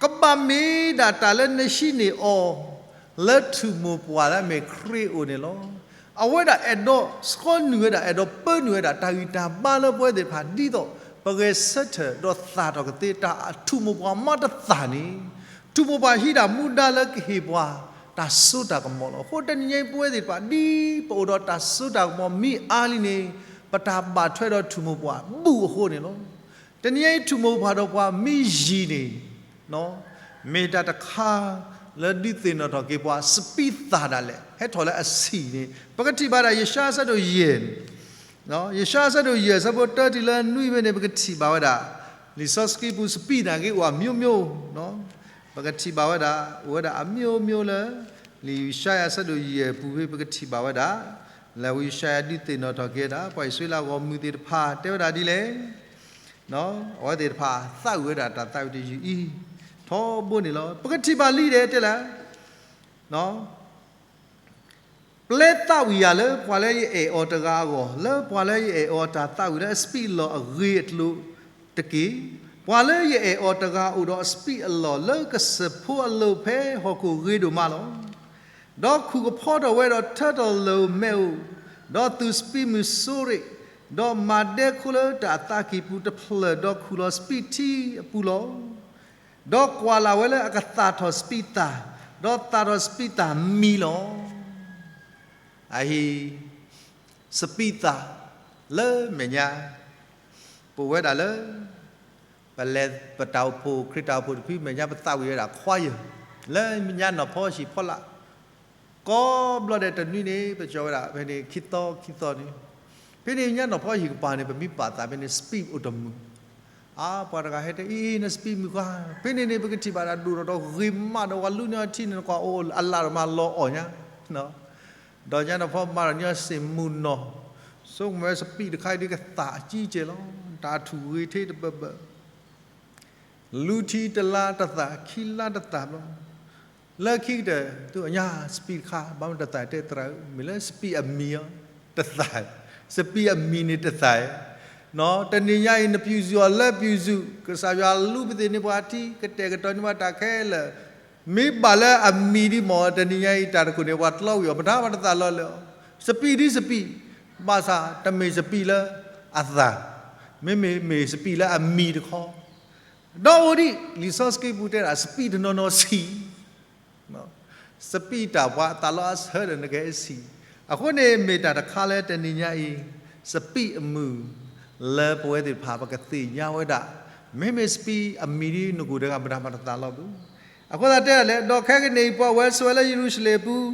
ကဘၣ်မ့ၢ်ဒၣ်တၢ်လၢနဟံးန့ၢ်အီၤ လၢထူၣ်မိၢ်ပှၢ်လၢအမ့ၢ်ခရံာ်အအိၣ်န့ၣ်လီၤ. အဝဲဒၣ်အဲၣ်ဒိးဆှီနုာ်ဝဲဒၣ် အဲၣ်ဒိးပၢနုာ်ဝဲဒၣ် တၢ်ဂံၢ်တၢ်ဘါလၢပဝဲသ့ၣ်တဖၣ် ဒ်သိးပဂဲၤဆၢထၢၣ်ဒီးသၣ်ထီၣ်ကသ့ တၢ်ထူၣ်မိၢ်ပှၢ်မးတသၣ်န့ၣ်, ထူၣ်မိၢ်ပှၢ်ဟံးတၢ်မူဒါလၢကဟ့ၣ်ပှၤ တၢ်စိတၢ်ကမီၤလီၤ. အဃိတနံၤညါအံၤပဝဲသ့ၣ်တဖၣ် ဒ်ပအိၣ်ဒီးတၢ်စိတၢ်ကမီၤမ့ၢ်အါလံန့ၣ် ပတၢ်ဘၣ်ထွဲဒီးထူၣ်မိၢ်ပှၢ်ဘူးအဃိန့ၣ်လီၤ. တနံၤညါအံၤထူၣ်မိၢ်ပှၢ်ဒီးပှၤမ့ၢ်ယံၤန့ၣ် မ့ၢ်တၢ်တခါလၢဒုးသ့ၣ်နီၣ်ထီၣ်က့ၤပှၤ စပံးသၣ်ဒၣ်လဲာ် ဟဲထီၣ်လၢအဆံးန့ၣ် ပကထံၣ်ဘၣ်ဒၣ် ယၡါယၤအဆၢဒိၣ်ယဲၢ်န့ၣ်, ယၡါယၤအဆၢဒိၣ်ယဲၢ် အဆၢဖိတၢတုၤလၢနွံဖဲန့ၣ် ပကထံၣ်ဘၣ်ဝဲဒၣ် လံာ်စီဆှံပူၤ စပံးသၣ်က့ၤအိၣ် အမျိုးမျိုး, ပကထံၣ်ဘၣ်ဝဲဒၣ် အိၣ်ဝဲဒၣ် အမျိုးမျိုး လၢ လံာ်ယၡါယၤအဆၢဒိၣ်ယဲၢ်ပူၤဖဲ ပကထံၣ်ဘၣ်ဝဲဒၣ် လၢဝံယၡါယၤဒုးသ့ၣ်နီၣ်ထီၣ်က့ၤဝဲဒၣ် ပှၤအံၣ်စရ့လးဂီၢ်မုၢ်သ့ၣ်တဖၣ် တဲဝဲဒၣ်ဒ်လဲၣ် အဝဲသ့ၣ်တဖၣ်သးဝံၣ်ဝဲဒၣ်တၢ်သးဝံၣ်တယုၢ်အံၤ ထီဘိန့ၣ်လီၤ. ပကထံၣ်ဘၣ်လံဒီးတဲလၢ ပျဲသးဝံၣ်ယၤလၢပှၤလၢယအဲၣ်အီၤတဂၤအဂီၢ်, လၢပှၤလၢယအဲၣ်အီၤတၢ်သးဝံၣ်လၢအစပံးအလီၢ်အဂ့ၤအကျိၤတက့ၢ်. ပှၤလၢယအဲၣ်အီၤတဂၤအိၣ်ဒီးအစပံးအလီၢ်လၢကစၢၢ်ဖိအလိၤဖဲဟီၣ်ခိၣ်ဂ့ၤဒိၣ်မးလီၤ. ဒီးခူၣ်ကဖီထီၣ်ဝဲဒီးထၢထီၣ်လၢာ်မဲာ်အိၣ်, ဒီးသူၣ်စပံးမုၢ်စိရ့ၣ်, ဒီးမၤဒဲခိလၢတၢ်အသးကံၢ်ပူၤတဖျၢၣ်, ဒီးခူၣ်လီၤစပံးထံအပူၤလီၤ. ဒီးကွၢ်လၢ်ဝဲလၢအကသၣ်ထီၣ်စပံးသၣ်, ဒီးသၣ်ထီၣ်စပံးသၣ်မံၤလီၤ. အဟံၣ် စပံးသၣ်လၢမဲာ်ညါ ပဝဲဒၣ်လၢ ပလဲၤပတၢ်အိၣ်ဖှိၣ် ခရံာ်တၢ်အိၣ်ဖှိၣ်တဖုမဲာ်ညါ ပသးဝံၣ်ဝဲဒၣ် choir လၢညါနီၢ်ဖီဟံၣ်ဖီလာ် ကိးဘျီဒဲးတနွံန့ၣ် ပကၠီဝဲဒၣ် ဖဲန့ၣ် ခံသီခံသီန့ၣ်, ဖဲန့ၣ်ညါနီၢ်ဖီဟံၣ်ကပၤန့ၣ် ပမ့ၢ်ပာ်သးဖဲန့ၣ် စပံးအိၣ်တမုာ်, အါ ပှၤတဂၤဟဲတဲ အံၤ နစပံးမုာ်ကွၢ်, ဖဲန့ၣ်န့ၣ် ပကထံၣ်ဘၣ်ဒၣ်ဒိၣ်ထီၣ်ဒီးဂ့ၤမးဒီး ပှၤလူန့ၢ်အထံန့ၣ် နကွၢ်အိၣ်အလၣ်ဒီးမၤလီၤအီၣ်ညါ, ဒီးညါနီၢ်ဖီမၤဒီးညါစ့ၢ်မုၢ်နီၢ်, ဆိကမိၣ်ဝဲစပံးတခါအံၤဒ်ကသၣ်အကံကဲလီၤ, တၢ်ထူၣ်ဂ့ၤထဲတဘၢဘၢ လူၤထံတလါတသၣ် ခံလါတသၣ်ဘျီ, လၢခံကတၢၢ် သုအညါစပံးတခါ ဘၣ်မနုၤတသၣ်တဲသရၣ်ဧၢ, မ့ၢ်လၢစပံးအမံၤအီၤ တသၣ်, စပံးအမံၤန့ၣ်တသၣ်, တနံၤညါအံၤ နပျူၤစူၣ်အီၤလၢပျူၤစူၣ်, ကစၢ်ယွၤလူပသ့ၣ်န့ၢ်ပှၤထံ ကတဲာ်ကတီၤန့ၢ်ပှၤတၢ်ခဲလၢာ်, မ့ၢ်ဘၣ်လၢအမံၤဒ်မ့ၢ် တနံၤညါအံၤ တၢ်တခိၣ်န့ၣ် ပှၤတလီဝံၤအီၤ ပတၢ်မၤတသၣ်လီၤလၢာ်, စပံးဒ်စပံး, ဘၣ်ဆၣ်တမ့ၢ်စပံးလၢအသၣ်, မ့မ့ၢ်မ့ၢ်စပံးလၢအမံၤတခီ, ဒီးအိၣ်ဒံး လံာ်စီဆှံပူၤတဲဒၣ် စပံးတနီၤနီၤဆံး စပံးတၢ်ပှၤအသးလီအဆၢဒီးနကဟဲဆံး, အဃိန့ၣ် မ့ၢ်တၢ်တခါလၢတနံၤညါအံၤ စပံးအမုၢ် လၢပဝဲသ့ၣ်တဖၣ် ပကသ့ၣ်ညါဝဲဒၣ်, မ့မ့ၢ်စပံးအမံၤဒ်နကိၣ်တဂၤ ပတၢ်မၤတသၣ်လီၤဘၣ်. အဃိသတးတဲဒၣ်လဲၣ်, ဒီးခဲကနံၣ်အံၤ ပှၤဝဲဆိးဝဲလၢယရူၤၡလ့ၣ်အပူၤ,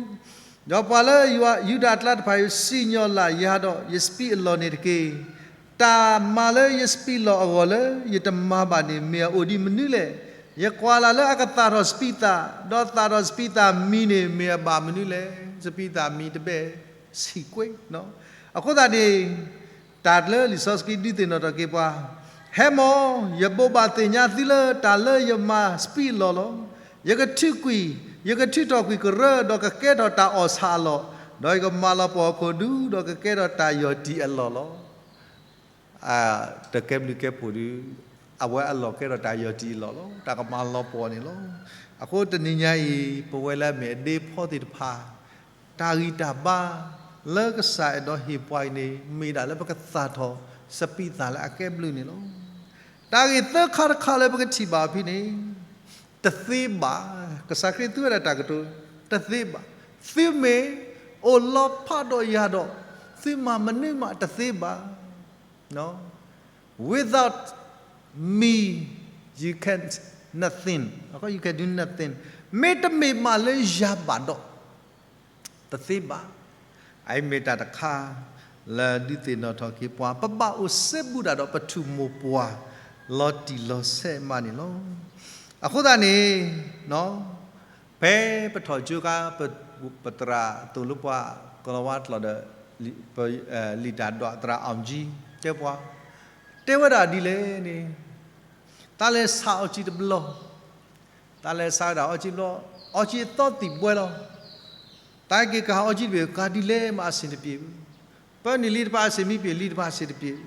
ဒီးပှၤလၢယူဒၤအကျါတဖၣ်အံၤ စံၣ်ညီၣ်လၢ်ယၤဒီး ယစပံးအလီၢ်န့ၣ်တက့ၢ်. တၢ်မၤလၢယစပံးလီၢ်အဂီၢ်လၢ ယတမၤဘၣ်န့ၣ် မ့ၢ်အအိၣ်ဒံးမနုၤလဲၣ်. ယကွၢ်လၢ်လၢအကသၣ်ထီၣ်စပံးသၣ်, ဒီးသၣ်ထီၣ်စပံးသၣ်မံၤန့ၣ် မ့ၢ်အဘၣ်မနုၤလဲၣ်. စပံးသၣ်မံၤတဘ့ၣ်ဆံးကွံာ်, အဃိသတးန့ၣ် တၢ်လၢလံာ်စီဆှံဒုးသ့ၣ်နီၣ်ထီၣ်က့ၤပှၤ, ဟဲမီၢ်, ယဘိးဘၣ်သ့ၣ်ညါသုလၢတၢ်လၢယမၤစပံးအလီၢ်လီၤ. ယကထုးကွံာ်, ယကထုးထီၣ်ကွံာ်ကရၢ ဒီးကကဲထီၣ်တၢ်အီၣ်ဆၣ်အလီၢ်, ဒီးယကမၤလီၤပှီၢ်ဟီၣ်ခိၣ်ဒူ ဒီးကကဲထီၣ်တၢ်ယီၢ်တံၢ်အလီၢ်လီၤ. တကဲဘျုးကဲဖှိၣ်ဒုး အဝဲအလီၢ်ကဲထီၣ်တၢ်ယီၢ်တံၢ်အလီၢ်လီၤ. တၢ်ကမၤလီၤပှီၢ်န့ၣ်လီၤ. အဃိတနံၤညါအံၤ ပဝဲလၢအမ့ၢ်အဒ့ဖီသ့ၣ်တဖၣ် တၢ်ဂံၢ်တၢ်ဘါ လၢကစၢ်အဲၣ်ဒိးဟ့ၣ်ပှၤအံၤန့ၣ် မ့ၢ်ဒၣ်လၢပကသၣ်ထီၣ်စပံးသၣ်လၢအကဲဘျုးန့ၣ်လီၤ. တၢ်ဂ့ၢ်သၢခါတခါလၢပကထံၣ်ဘၣ်ဖဲန့ၣ် တသ့ဘၣ်. ကစၢ်ခရံာ်သူဝဲဒၣ်တၢ်ကတိၤ တသ့ဘၣ်. သုမ့ၢ်အိၣ်လီၤဖးဒီးယၤဒီး သုမၤမနုၤမးတသ့ဘၣ်. Without me, you can nothing, you can do nothing. မ့တမ့ၢ်မးလၢယၤဘၣ်ဒီး တသ့ဘၣ်. အအံၤမ့ၢ်တၢ်တခါ လၢဒုးသ့ၣ်နီၣ်ထီၣ်က့ၤပှၤ ပဘၣ်အိၣ်စ့ဘူးဒၣ်ဒီးပထူၣ်မိၢ်ပှၢ် လီၤတံၢ်လီၤဆဲးမးန့ၣ်လီၤ. အဃိသတးန့ၣ် ဖဲပထီၣ်ကၠိခါ ပသရၣ်သိၣ်လိပှၤ ကလီၤဝါကျိာ်ဒီး လံာ်တၢ်ဒွးသရၣ်အီၣ်ကၠံ တဲပှၤ, တဲဝဲဒၣ်ဒ်လဲၣ်န့ၣ်, တၢ်လဲၤဆါအီၣ်ကၠံတဘျီ, တၢ်လဲၤဆါဝဲဒၣ်အီၣ်ကၠံတဘျီ, အီၣ်ကၠံအသီသံၣ်ဘှဲလီၤ. တၢ်က့ၤကဟးအီၣ်ကၠံတဘ့ၣ် ကၤဒ်လဲၣ်မး အဆ့ၣ်တပျ့ၤဘၣ်. ပၢနုာ်လံတပၤအဆ့ၣ်မ့ၢ်ပျ့ၤ လံတပၤအဆ့ၣ်တပျ့ၤ,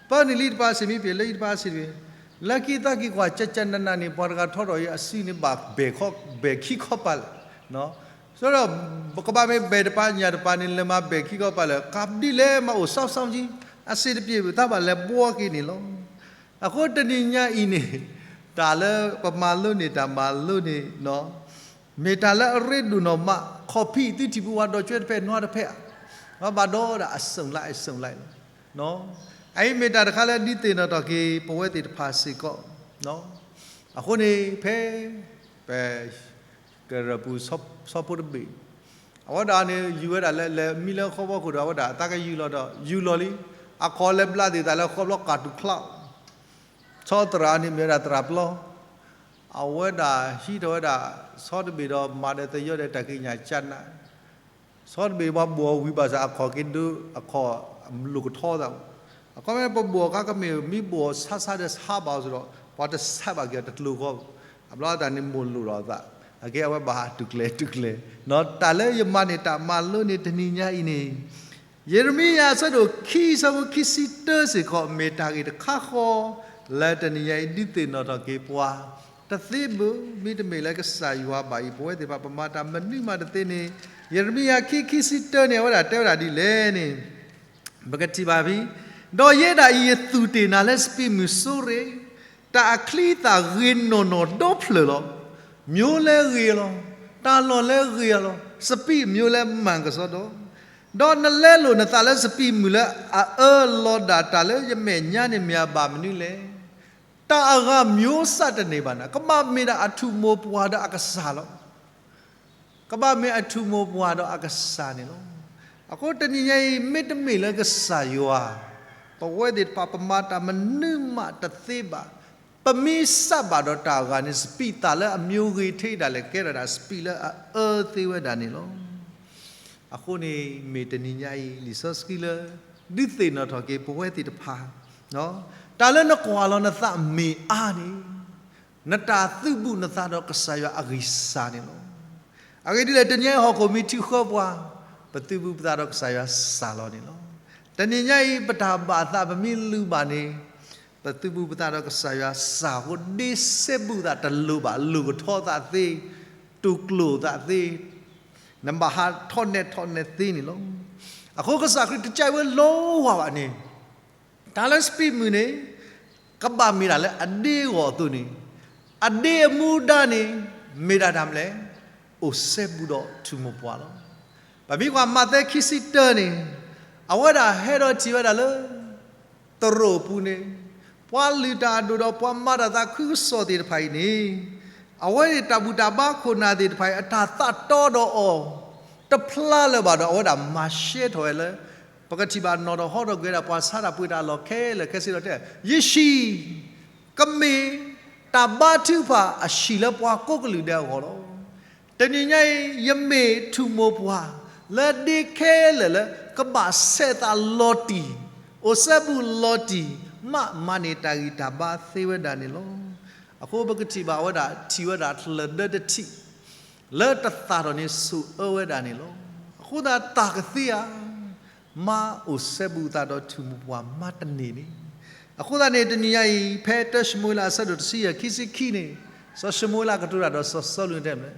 ပၢနုာ်လံတပၤအဆ့ၣ်မ့ၢ်ပျ့ၤ လၢယတပၤအဆ့ၣ်တပျ့ၤ, လၢခံသးက့ၤကွၢ် ကၠၢ်ကၠၢ်နးနးန့ၣ် ပှၤတဂၤထီထီၣ်အံၤအစုန့ၣ် ဘၣ်ဘဲၣ်, ဘဲၣ်ခံခီပၤလၢာ်, ဒီး ကဘၣ်မ့ၢ်ဘဲၣ်တပၤညၣ်တပၤန့ၣ် လဲၤမၤဘဲၣ်ခံခီပၤလၢာ် ကၤဒ်လဲၣ်မး အိၣ်စီစီကၠံ အဆ့ၣ်တပျ့ၤဘၣ် တၢ်ဘၣ်လဲၤဘှီက့ၤန့ၣ်လီၤ. အဃိတနံၤညါအံၤန့ၣ် တၢ်လၢပမၤလိန့ၢ်တၢ်မၤလိန့ၣ် မ့ၢ်တၢ်လၢအရ့ဒိၣ်နီၢ်မး ခီၣ်ဖံးသုထံၣ်ပူၤဝဲဒီး ကၠွဲတဖဲနွါတဖဲ ဘၣ်ဒီးဒၣ်အစိၣ်လၢအစိၣ်လၢလီၤ. အအံၤမ့ၢ်တၢ်တခါလၢဒုးသ့ၣ်နီၣ်ထီၣ်က့ၤ ပဝဲသ့ၣ်တဖၣ်စ့ၢ်ကီး. အဃိန့ၣ် ဖဲ ပ ကရၢၢ်ပူၤ ဆီဖိတဘ့ၣ်, အဝဲဒၣ်န့ၣ် ယူၤဝဲဒၣ်လၢ လဲၤမံလၢဃီဘီခိၣ်ဒီး အဝဲဒၣ်အသးကယူၤလီၤဒီး ယူၤလီၤလံ, အခီၣ်လဲၤဘျါသ့ၣ်သးလၢဃီဘီ ကၢ်တူၣ်ချါ, ဆီသရၣ်န့ၣ်မ့ၢ်ဝဲဒၣ်သရၣ်ပျီ, အဝဲဒၣ်ဟံးထီၣ်ဝဲဒၣ် ဆီတဘ့ၣ်ဒီး မၤဒီးသယီဒီးတၢ်ကံးညာ်ကနး ဆီတဘ့ၣ်ပှၤဘိၣ်အီၤဝံၤဘၣ်ဆၣ် အခီၣ်က့ၤဒိ အခီၣ်လိၣ်ကထီသး, အခီပညီပဘိၣ်အီၤခါကမ့ၢ် မ့ၢ်ဘိၣ်အီၤဆါဆါဒီးဆါဘၣ်အီၤစ့ၢ်ဒီး ပှၤတဆါဘၣ်က့ၤအီၤတကျိၤဃီ, အဘျီအသးန့ၣ်မိၢ်လိၣ်ဒီးအသး, အကဲအဝဲဘၣ်ဟးတူၢ်ကျဲၤတူၢ်ကျဲၤ, တၢ်လၢယမၤန့ၢ်တၢ်မၤလိန့ၣ်တနံၤညါအံၤန့ၣ် ယံးရမံယၤအဆၢဒိၣ်ခံ ဆၢဖိခံဆံတၢစ့ၢ်ကီး မ့ၢ်တၢ်ဂ့ၢ်တခါဃီ လၢတနံၤညါအံၤဒုးသ့ၣ်နီၣ်ထီၣ်က့ၤပှၤ တသ့ဘၣ်, မ့တမ့ၢ်လၢကစၢ်ယွၤဘၣ်အံၤ ပဝဲသ့ၣ်တဖၣ်ပမၤတၢ်မနုၤမးတသ့န့ၣ်, ယံးရမံယၤခံ ခံဆံတၢန့ၣ် အဝဲဒၣ်တဲဝဲဒၣ်ဒ်လဲၣ်န့ၣ် ပကထံၣ်ဘၣ်ဖဲ, ဒီးယဲဒၣ်အံၤယသူၣ်တ့ၢ်နၤလၢစပံးမုၢ်စိရ့ၣ်, တၢ်အချံအသၣ်ဂ့ၤနီၢ်နီၢ်ဒီဖျၢၣ်လီၤ. မျိုးလည်းဂ့ၤလီၤ, တၢ်လီၢ်လည်းဂ့ၤလီၤ, စပံးမျိုးလည်းမှန်ကစီဒီ, ဒီးနလဲလိာ်နသးလၢစပံးမုၢ်လၢအအၢလီၤဒၣ်တၢ်လၢယမဲာ်ညါန့ၣ် မ့ၢ်အဘၣ်မနုၤလဲၣ်. တၢ်အဂၤမျိုးစတန့ၢ်ဘၣ်နၤ, ကဘၣ်မ့ၢ်ဒၣ်အထူၣ်မိၢ်ပှၢ်ဒီးအကစၢ်လီၤ. ကဘၣ်မ့ၢ်အထူၣ်မိၢ်ပှၢ်ဒီးအကစၢ်န့ၣ်လီၤ. အဃိတနံၤညါအံၤ မ့တမ့ၢ်လၢကစၢ်ယွၤ, ပဝဲသ့ၣ်တဖၣ်ပမၤတၢ်မနုၤမးတသ့ဘၣ်. ပမ့ၢ်စးဘၣ်ဒီးတၢ်အဂၤန့ၣ် စပံးသၣ်လၢအမျိုးဂ့ၤထဲဒၣ်လဲာ် ကဲထီၣ်ဒၣ်စပံးလၢအအၢသ့ဝဲဒၣ်န့ၣ်လီၤ. အဃိန့ၣ် မ့ၢ်တနံၤညါအံၤ လံာ်စီဆှံလၢ ဒုးသ့ၣ်နီၣ်ထီၣ်က့ၤပဝဲသ့ၣ်တဖၣ်, တၢ်လၢနကွၢ်လီၤနသးမ့ၢ်အါန့ၣ် နတၢ်သုးဘူးနသးဒီးကစၢ်ယွၤအဂံၢ်စၢ်န့ၣ်လီၤ. အဂ့ၢ်ဒ်လဲၣ် တနံၤအံၤဟီၣ်ခိၣ်မ့ၢ်ထံၣ်ဃၢပှၤ, ပသုးဘူးပသးဒီးကစၢ်ယွၤစၢ်လီၤန့ၣ်လီၤ. တနံၤညါအံၤ ပတၢ်ဘၣ်သးပမ့ၢ်လုၢ်ဘၣ်န့ၣ်, ပသုးဘူးပသးဒီးကစၢ်ယွၤစၢ်အဃိ ဒ့စဲဘူးသးတလိၤဘၣ်, လိၣ်ကထီသးသ့, တူၢ်ကျိၣ်သးသ့, နဘၣ်ဟးထီၣ်နဲၣ်ထီၣ်နဲၣ်သ့န့ၣ်လီၤ. အဃိကစၢ်ခရံာ်တကးဝဲလီၤဝါဘၣ်န့ၣ် တၢ်လၢစပံးမုၢ်န့ၣ် ကဘၣ်မ့ၢ်ဒၣ်လၢအဒ့အဂီၢ်အသိးန့ၣ်, အဒ့အမူဒါန့ၣ် မ့ၢ်ဒၣ်တၢ်မနုၤလဲၣ်, အိၣ်စဲဘူးဒီးထူၣ်မိၢ်ပှၢ်လီၤ. ပမ့ၢ်ကွၢ်မးသဲခံဆံတၢန့ၣ်, အဝဲဒၣ်ဟဲဒီးထံၣ်ဝဲဒၣ်လၢ သရိာ်ပူၤန့ၣ်, ပှၤလုၢ်တၢ်အဒိၣ်ဒီးပှၤမၤတၢ်သးခုကစီၣ်သ့ၣ်တဖၣ်အံၤန့ၣ်, အဝဲန့ၣ်တၢ်ဘူၣ်တၢ်ဘါခိၣ်နၢ်သ့ၣ်တဖၣ်အံၤ အတၢ်သးတီဒီးအီၤ တဖျါလၢၤဘၣ်ဒီး အဝဲဒၣ်မၤရှဲထီၣ်ဝဲလၢ ပကထံၣ်ဘၣ်နီၣ်ထီၣ်ဟီထီၣ်ကွံာ်ဝဲဒၣ် ပှၤဆါတၢ်ပှ့ၤတၢ်အလီၢ်ခဲလၢာ်ခဲဆ့ဒီးတဲ, ယဟံၣ်, ကမ့ၢ်တၢ်ဘါထုကဖၣ်အဟံၣ်လၢပှၤကိးကလုာ်ဒဲးအဂီၢ်လီၤ. တနံၤညါအံၤ ယမ့ၢ်ထူၣ်မိၢ်ပှၢ် လၢဒ့ခဲလၢာ်လၢ ကဘၣ်ဆဲးသးလီၤတံၢ်, အိၣ်စဲဘူးလီၤတံၢ်, မးမၤန့ၢ်တၢ်ဂံၢ်တၢ်ဘါသ့ဝဲဒၣ်န့ၣ်လီၤ. အဃိပကထံၣ်ဘၣ်ဝဲဒၣ် ထံၣ်ဝဲဒၣ်တလၢၢ်ဒၢတထံၣ် လၢတသၣ်ထီၣ်န့ၣ်ဆိၣ်အၢဝဲဒၣ်န့ၣ်လီၤ. အဃိသတးတၢ်ကသ့ဧါ, မါအိၣ်စဲဘူးသးဒီးထူၣ်မိၢ်ပှၢ်မါတန့ၢ်န့ၣ်. အဃိသတးန့ၣ် တနံၤညါအံၤ ဖဲတၢၡမူၤအ့လးအဆၢဒိၣ်တဆံယဲၢ် ခံဆံခံန့ၣ်, စီၤၡမူၤအ့လးကတိၤတၢ်ဒီးစီၤစီလူးတဲမလဲၣ်,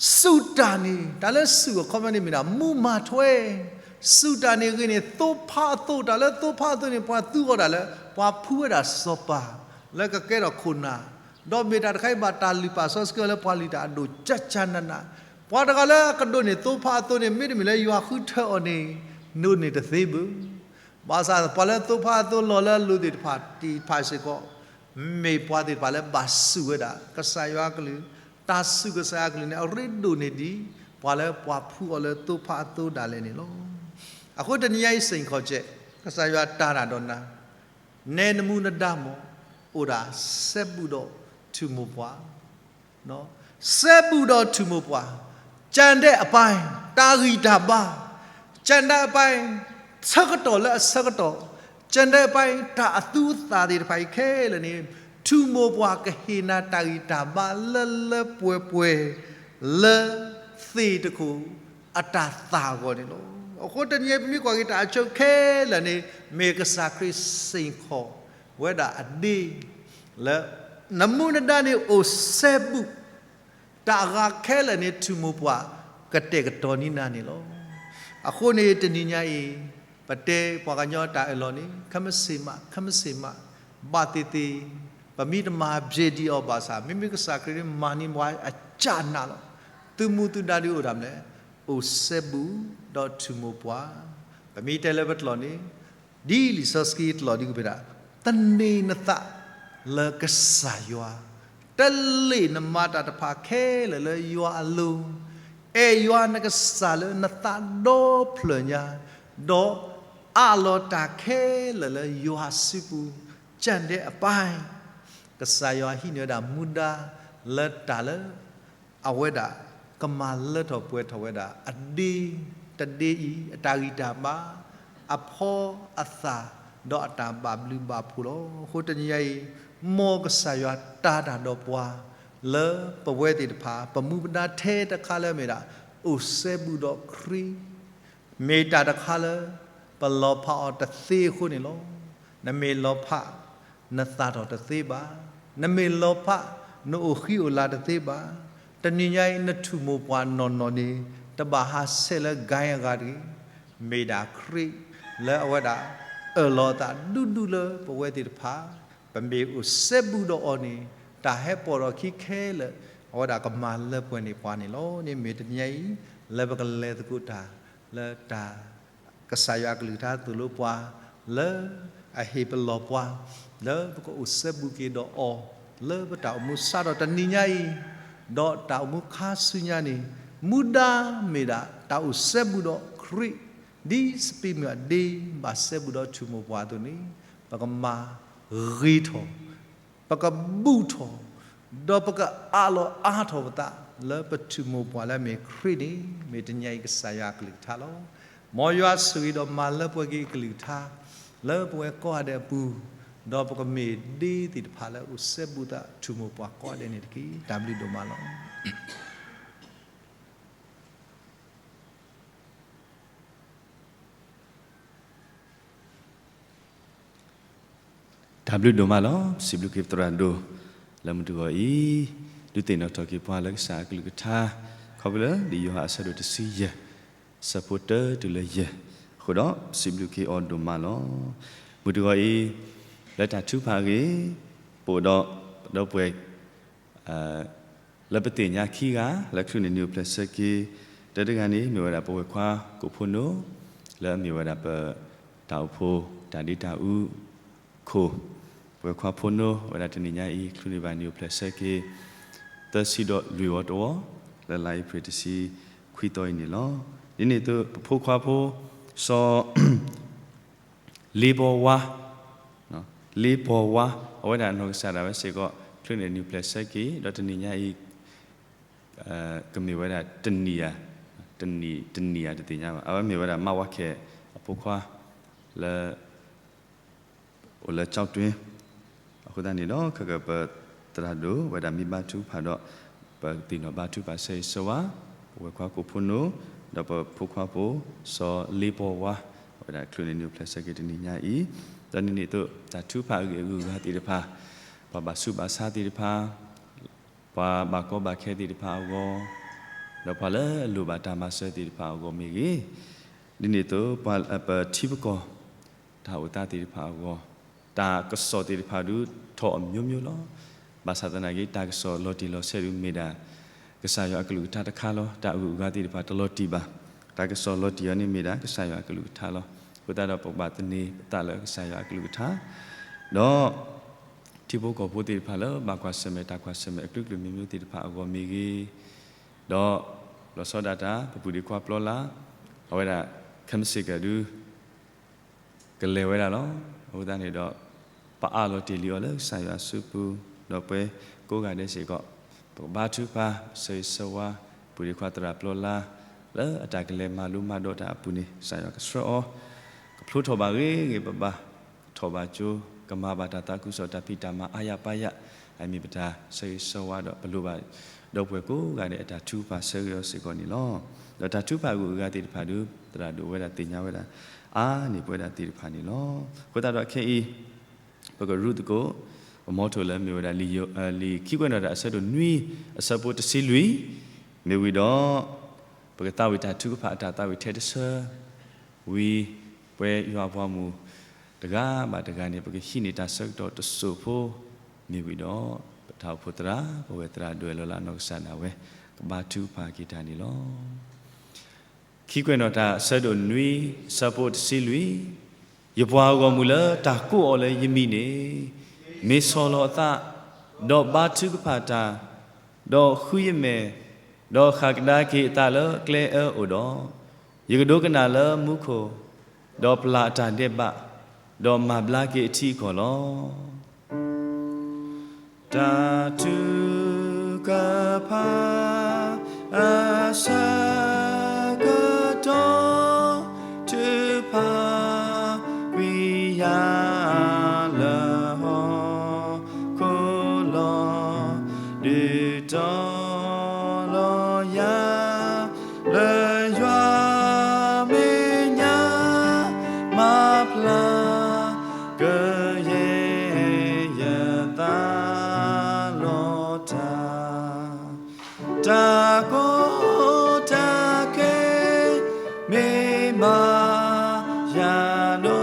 စူၢ်တၢ်န့ၣ် တၢ်လၢစူၢ်အခီပညီန့ၣ်မ့ၢ်ဒၣ် မူမၤထွဲ, စူၢ်တၢ်န့ၣ်ဂ့ၤန့ၣ် သိဖးအသိး, တၢ်လၢသိဖးအသိးန့ၣ် ပှၤသူအီၤဒၣ်လၢ ပှၤဖှူဝဲဒၣ်စီၤပၤ လၢကကဲထီၣ်ခိၣ်နၢ်, ဒီးမ့ၢ်တၢ်တခါအံၤဘၣ်တၢ်လုၢ်ပာ်စီဆှံအီၤလၢပှၤလုၢ်တၢ်အဒိၣ် ကၠၢ်ကၠၢ်နးနး, ပှၤတဂၤလၢအကဒိးန့ၢ်သိဖးအသိးန့ၣ် မ့တမ့ၢ်လၢယွၤဃုထၢအီၤန့ၣ် ဒိးန့ၢ်တသ့ဘၣ်. ဘၣ်ဆၣ်ပှၤလၢသိဖးအသိးလီၤလၢအလိၤသ့ၣ်တဖၣ် သ့ၣ်တဖၣ်စ့ၢ်ကီး မ့ၢ်ပှၤသ့ၣ်တဖၣ်လၢဘၣ်စူၢ်ဝဲဒၣ် ကစၢ်ယွၤအကလုၢ်, တၢ်စူၢ်ကစၢ်ယွၤအကလုၢ်န့ၣ် အရ့ဒိၣ်န့ၢ်ဒံး ပှၤလၢပှၤဖှူအီၤလၢသိဖးအသိဒၣ်လဲာ်န့ၣ်လီၤ. အဃိတနံၤညါအံၤစ့ၢ်ကီးကဲ, ကစၢ်ယွၤတၢ်တၢ်ဒီးနၤ, နဲနမူနဒါမ့ၢ် အိၣ်ဒၣ်စဲဘူးဒီးထူၣ်မိၢ်ပှၢ် စဲဘူးဒီးထူၣ်မိၢ်ပှၢ်, ကၠၢ်ဒဲးအပၢ်, တၢ်ဂံၢ်တၢ်ဘါ, ကၠၢ်ဒဲးအပၢ်, ဆၢကတီၢ်လၢအဆၢကတီၢ်, ကၠၢ်ဒဲးအပၢ်, တၢ်အသူအသၣ်သ့ၣ်တဖၣ်အံၤခဲလၢာ်န့ၣ်, ထူၣ်မိၢ်ပှၢ်ကဟ့ၣ်နၤတၢ်ဂံၢ်တၢ်ဘါလၢလၢပှဲၤပှဲၤ လၢသ့ၣ်တခိၣ်အတၢ်သၣ်အဂီၢ်န့ၣ်လီၤ. အဃိတနံၤအံၤ ပမ့ၢ်ကွၢ်က့ၤတၢ်အဆိခဲလၢာ်န့ၣ် မ့ၢ်ကစၢ်ခရံာ်စ့ၢ်ကီးဝဲဒၣ်အဒ့ လၢ နမူနဒါန့ၣ်အိၣ်စဲဘူး တၢ်အဂၤခဲလၢာ်န့ၣ် ထူၣ်မိၢ်ပှၢ်ကတဲာ်ကတီၤန့ၢ်နၤန့ၣ်လီၤ. အဃိန့ၣ်တနံၤညါအံၤ ပတဲပှၤကညီတၢ်အၢၣ်လီၤန့ၣ် ခဲမုၢ်ဆ့ၣ်မး ခဲမုၢ်ဆ့ၣ်မး ဘၣ်သ့ၣ်သ့ၣ် ပမ့ၢ်တမၤဘျဲၣ်ဒံးအီၤဘၣ်ဆၣ် မ့မ့ၢ်ကစၢ်ခရံာ်န့ၣ်မၤန့ၢ်ပှၤအကၢ်နးလီၤ. သုမူသုဒါဒုးအိၣ်ဒၣ်မနုၤလဲၣ်, အိၣ်စဲဘူးဒီးထူၣ်မိၢ်ပှၢ်, ပမ့ၢ်တဲလၢပကျိာ်န့ၣ် ဒ်လံာ်စီဆှံတလီၢ်ဒုးကပ့ၤဒၣ်, သန့ၤနသးလၢကစၢ်ယွၤ, တလ့ၣ်နမၤတၢ်တဖၣ်ခဲလၢာ်လၢယွၤအလိၤ, အဲၣ်ယွၤနကစၢ်လၢနသးဒီဖျၢၣ်ညါ, ဒီးအးလီၤတၢ်ခဲလၢာ်လၢယွၤစုပူၤ, ကၠၢ်ဒဲးအပၢ်, ကစၢ်ယွၤဟံးန့ၢ်ဝဲဒၣ်မူဒါလၢတၢ်လၢ အဝဲဒၣ်ကမၤလၢထီၣ်ပှဲၤထီၣ်ဝဲဒၣ် အဒ့ တဒ့အံၤ အတၢ်ဂံၢ်တၢ်ဘါ အဖီအသၣ် ဒီးအတၢ်ဘၣ်ဘျုးဘၣ်ဖှိၣ်လီၤ. အဃိတနံၤညါအံၤ မ်ကစၢ်ယွၤတၤတၢ်ဒီးပှၤ လၢပဝဲသ့ၣ်တဖၣ် ပမူပဒါထဲတခါလၢမ့ၢ်ဒၣ် အိၣ်စဲဘူးဒီးခရံာ် မ့ၢ်တၢ်တခါလၢ ပလီၤဖးအီၤတသ့အဃိန့ၣ်လီၤ. နမ့ၢ်လီၤဖး နသၣ်ထီၣ်တသ့ဘၣ်. နမ့ၢ်လီၤဖး နအိၣ်ဃံအိၣ်လၤတသ့ဘၣ်. တနံၤညါအံၤ နထူၣ်မိၢ်ပှၢ်နီၢ်နီၢ်န့ၣ် တဘၣ်ဟးဆဲးလၢဂၤအဂၤတဂ့ၤ. မ့ၢ်ဒၣ်ခရံာ် လၢအဝဲဒၣ် အၢၣ်လီၤအသးဒူဒူလၢပဝဲသ့ၣ်တဖၣ် ပမ့ၢ်အိၣ်စဲဘူးဒီးအီၤန့ၣ် တၢ်ဟဲပိာ်ထီၣ်အခံခဲလၢာ် အဝဲဒၣ်ကမၤလၢပှဲၤန့ၢ်ပှၤန့ၣ်လီၤ. န့ၣ်မ့ၢ်တနံၤညါအံၤ လၢပကလဲၤသကိးတၢ် လၢတၢ် ကစၢ်ယွၤအကလုၢ်ကထါသိၣ်လိပှၤ လၢအဟ့ၣ်ပလီၢ်ပှၤ လၢပကအိၣ်စဲဘူးက့ၤဒီးအီၤ လၢပတၢ်အိၣ်မူစးထီၣ်တနံၤညါအံၤ ဒီးတၢ်အိၣ်မူခါဆူညါန့ၣ် မူဒါမ့ၢ်ဒၣ် တၢ်အိၣ်စဲဘူးဒီးခရံာ် ဒ်စပံးမုၢ်အဒ့ ဘၣ်စဲဘူးဒီးထူၣ်မိၢ်ပှၢ်အသိးန့ၣ် ပကမၤဂ့ၤထီၣ် ပကဘူၣ်ထီၣ် ဒီးပကအးလီၤအါထီၣ်ပသး လၢပထူၣ်မိၢ်ပှၢ်လၢအမ့ၢ်ခရံာ်န့ၣ် မ့ၢ်တနံၤညါအံၤကစၢ်ယွၤအကလုၢ်ကထါလီၤ. မ်ယွၤဆိၣ်ဂ့ၤဒီးမၤလၢပှဲၤက့ၤအကလုၢ်ကထါ လၢပဝဲကိးဂၤဒဲးအပူၤ ဒီးပကမ့ၢ်ဒ့သ့ၣ်တဖၣ်လၢအိၣ်စဲဘူးသးထူၣ်မိၢ်ပှၢ်ကိးဂၤဒဲးန့ၣ်တက့ၢ်. တၢ်ဘျုးဒိၣ်မးလီၤ. တၢ်ဘျုးဒိၣ်မးလီၤ. စံးဘျုးက့ၤပသရၣ်ဒိၣ် လၢမုၢ်တဂီၤအံၤ ဒုးသ့ၣ်နီၣ်ထီၣ်က့ၤပှၤလၢကစၢ်အကလုၢ်ကထါ ခီဖျိလၢလံာ်ယိၤဟၣ်အဆၢဒိၣ်တဆံယဲၢ် ဆၢဖိတၢတုၤလၢယဲၢ် အဃိဒီး စံးဘျုးက့ၤအီၤဒိၣ်မးလီၤ. မုၢ်တဂီၤအံၤ လၢတၢ်ထုကဖၣ်အဂ့ၢ် ပအိၣ်ဒီး ဒီပုၢ်ဝဲၢ် လၢပသ့ၣ်ညါခံဂၤ လၢချုးန့ၢ်နံၣ်အိၣ်ဖျဲၣ်ဆၢက့ၤ တၢတဂၤန့ၣ် မ့ၢ်ဝဲဒၣ်ပဝဲၢ်ခွါကိးဖိနိ လၢအမ့ၢ်ဝဲဒၣ်ပတၢ်အိၣ်ဖှိၣ် တၢ်ဒ့တၢ်အူခိၣ် ပဝဲၢ်ခွါဖိနိ ဝဲဒၣ်တနံၤညါအံၤ ချုးန့ၢ်ဘၣ်နံၣ်အိၣ်ဖျဲၣ်ဆၢက့ၤ သၢဆံဒီးလွံၢ်ဝီတဝီ လၢလါအ့ဖြ့ၣ်တဆံခွံသီအံၤန့ၣ်လီၤ. ဒ်န့ၣ်အသိး ပဖိခွါဖိ စီၤ လ့ပီဝါ လ့ပီဝါ အဝဲဒၣ်အနီၢ်ကစၢ်ဒၣ်ဝဲစ့ၢ်ကီး ချုးန့ၢ်နံၣ်အိၣ်ဖျဲၣ်ဆၢက့ၤ ဒီးတနံၤညါအံၤ ကမ့ၢ်ဝဲဒၣ်တနံၣ်ဧါ တနံၣ် တနံၣ်ဧါတသ့ၣ်ညါဘၣ်. အဝဲမ့ၢ်ဝဲဒၣ်မါဝါခဲၣ်အဖိခွါ လၢ အိၣ်လၢကၠီၣ်တွ့ အဃိသတးန့ၣ်ဒီး ခဲကပသရၣ်ဒိၣ်ဝဲဒၣ်မ့ၢ်ဘါထုကဖၣ်ဒီး ပသ့ၣ်နီၣ်ဘါထုကဖၣ်ဆၢဂ့ၤဆၢဝါ ပဝဲၢ်ခွါကိးဖိနိ ဒီးပဖိခွါဖိ စီၤလ့ပီဝါ အဝဲဒၣ်ချုးန့ၢ်နံၣ်အိၣ်ဖျဲၣ်ဆၢက့ၤတနံၤညါအံၤ ဒီးဒ်န့ၣ်အသိး တၢ်ထုကဖၣ်အဂ့ၢ်အဂုၤအဂၤသ့ၣ်တဖၣ် ပှၤဘၣ်ဆူးဘၣ်ဆါသ့ၣ်တဖၣ် ပှၤဘၣ်ကီဘၣ်ခဲသ့ၣ်တဖၣ်အဂီၢ် ဒီးပှၤလၢအလိၣ်ဘၣ်တၢ်မၤစၢၤသ့ၣ်တဖၣ်အဂီၢ်မ့ၢ်ဂ့ၤ, ဒ်န့ၣ်အသိး ပှၤပထံပကီၢ် တၢ်အိၣ်သးသ့ၣ်တဖၣ်အဂီၢ်, တၢ်ကစီၣ်သ့ၣ်တဖၣ်ဒုးထီၣ်အမျိုးမျိုးလီၤ. ဘၣ်ဆၣ်သနာ်က့ တၢ်ကစီၣ်လီၤတံၢ်လီၤဆဲးဒုးမ့ၢ်ဒၣ် ကစၢ်ယွၤအကလုၢ်ကထါတခါလီၤ. တၢ်အဂုၤအဂၤသ့ၣ်တဖၣ်တလီၤတံၢ်ဘၣ်. တၢ်ကစီၣ်လီၤတံၢ်အီၤန့ၣ်မ့ၢ်ဒၣ် ကစၢ်ယွၤအကလုၢ်ကထါလီၤ. အဃိသတးဒီးပကဘၣ်သန့ၤပသးလၢကစၢ်ယွၤအကလုၢ်ကထါ, ဒီး ထံဖိကီၢ်ဖိသ့ၣ်တဖၣ်လၢဘၣ်ကွၢ်ဆၢၣ်မဲာ်တၢ်ကွၢ်ဆၢၣ်မဲာ်အကလုာ်ကလုာ်မံၤမံၤသ့ၣ်တဖၣ်အဂီၢ်မ့ၢ်ဂ့ၤ, ဒီးလီၤဆီဒၣ်တၢ် ပပုၢ်ဒ့ခွါပျီလၢ် အဝဲဒၣ်ခဲမုၢ်ဆ့ၣ်ကီးဒုး ကလဲၤဝဲဒၣ်လီၤ. အဃိသတးန့ၣ်ဒီး ပအးလီၤတ့ၢ်လံအီၤလၢကစၢ်ယွၤအစုပူၤ, ဒီးပဝဲကိးဂၤဒဲးစ့ၢ်ကီး ပ ပကဘါထုကဖၣ် ဆၢဂ့ၤဆၢဝါ ပုၢ်ဒ့ခွါသရၣ်ပျီလါ လၢအတၢ်ကလဲၤမၤလိမၤဒိးတၢ်အပူၤန့ၣ် ကစၢ်ယွၤကဆှၢအီၤ ကဖျိထီၣ်ဘၣ်ဂ့ၤဂ့ၤဘၣ်ဘၣ် ထီၣ်ဘၣ်ကၠိ ကမၤဘၣ်တၢ်သးခုကစီၣ်တၢ်ဖံးတၢ်မၤအါယၤပၢ်ယၤ အမ့ၢ်ပတၢ်ဆၢဂ့ၤဆၢဝါဒီး ပလိၣ်ဘၣ်ဒီပုၢ်ဝဲၢ်ကိးဂၤဒဲးအတၢ်ထုကဖၣ်ဆၢဂ့ၤအီၤစ့ၢ်ကီးန့ၣ်လီၤ. ဒီးတၢ်ထုကဖၣ်အဂုၤအဂၤသ့ၣ်တဖၣ်ဒီး သရၣ်ဒိၣ်ဝဲဒၣ်သ့ၣ်ညါဝဲဒၣ် အါန့ၢ်ပဝဲဒၣ်သ့ၣ်တဖၣ်န့ၣ်လီၤ. အဃိသတးဒီးခဲအံၤ ပကရူးသကိး ပမီထိၣ်လၢမ့ၢ်ဝဲဒၣ် လံာ်ခံကွဲးနီၣ်တၢ်အဆၢဒိၣ်နွံ အဆၢဖိတဆံလွံၢ် မ့ၢ်ဝံၤဒီး ပကသးဝံၣ်တၢ်ထုကဖၣ်အတၢ်သးဝံၣ်ထဲတဆၢ ဝံၤ ပဝဲယွၤအပှၤမုၣ် တဂၤဘၣ်တဂၤန့ၣ် ပကဟံးန့ၢ်တၢ်ဆၢကတီၢ်တစိၢ်ဖိ မ့ၢ်ဝံၤဒီး ပတၢ်အိၣ်ဖှိၣ်သရၣ် ပဝဲသရၣ်ဒိၣ်အဲၣ်လီၤလၢအနီၢ်ကစၢ်ဒၣ်ဝဲ ကဘါထုကဖၣ်က့ၤတၢ်န့ၣ်လီၤ. ခံကွဲးနီၣ်တၢ်အဆၢဒိၣ်နွံ အဆၢဖိတဆံလွံၢ်, ယပှၤအဂီၢ်မုၢ်လၢတၢ်ကိးအီၤလၢယမံၤန့ၣ်, မ့ၢ်ဆီၣ်လီၤအသး, ဒီးဘါထုကဖၣ်တၢ်, ဒီးဃုယမဲာ်, ဒီးဃၣ်ကဒါက့ၤအသးလၢကျဲအၢအိၣ်ဒီး, ယကဒိကနၣ်လၢမူခိၣ်, ဒီးပျၢ်အတၢ်ဒဲးဘး, ဒီးမၤဘျါက့ၤအထံအကီၢ်လီၤ. တၢ်ထုကဖၣ်အဆၢကတီၢ် ထုကဖၣ်ကွံာ်ယၤလၢဟီၣ်ခိၣ်လီၤ. ဒုးတီၤလီၤယၤ လၢယွၤမဲာ်ညါ မၤဖျါကယဲၢ်ယသးလီၤတၢ်, တၢ်ကီတၢ်ခဲ မ့ၢ်မၤယၤ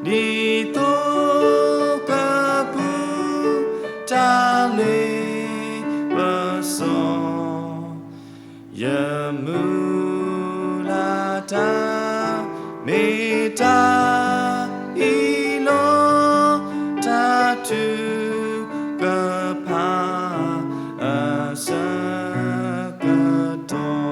ဒီး ဒ်သိးကပူၤ တၢ်လ့ပစီ ယမုၢ်လၢ်တၢ် မ့ၢ်တၢ်အံၤလီၤ. တၢ်ထုကဖၣ်အဆၢကတီၢ်.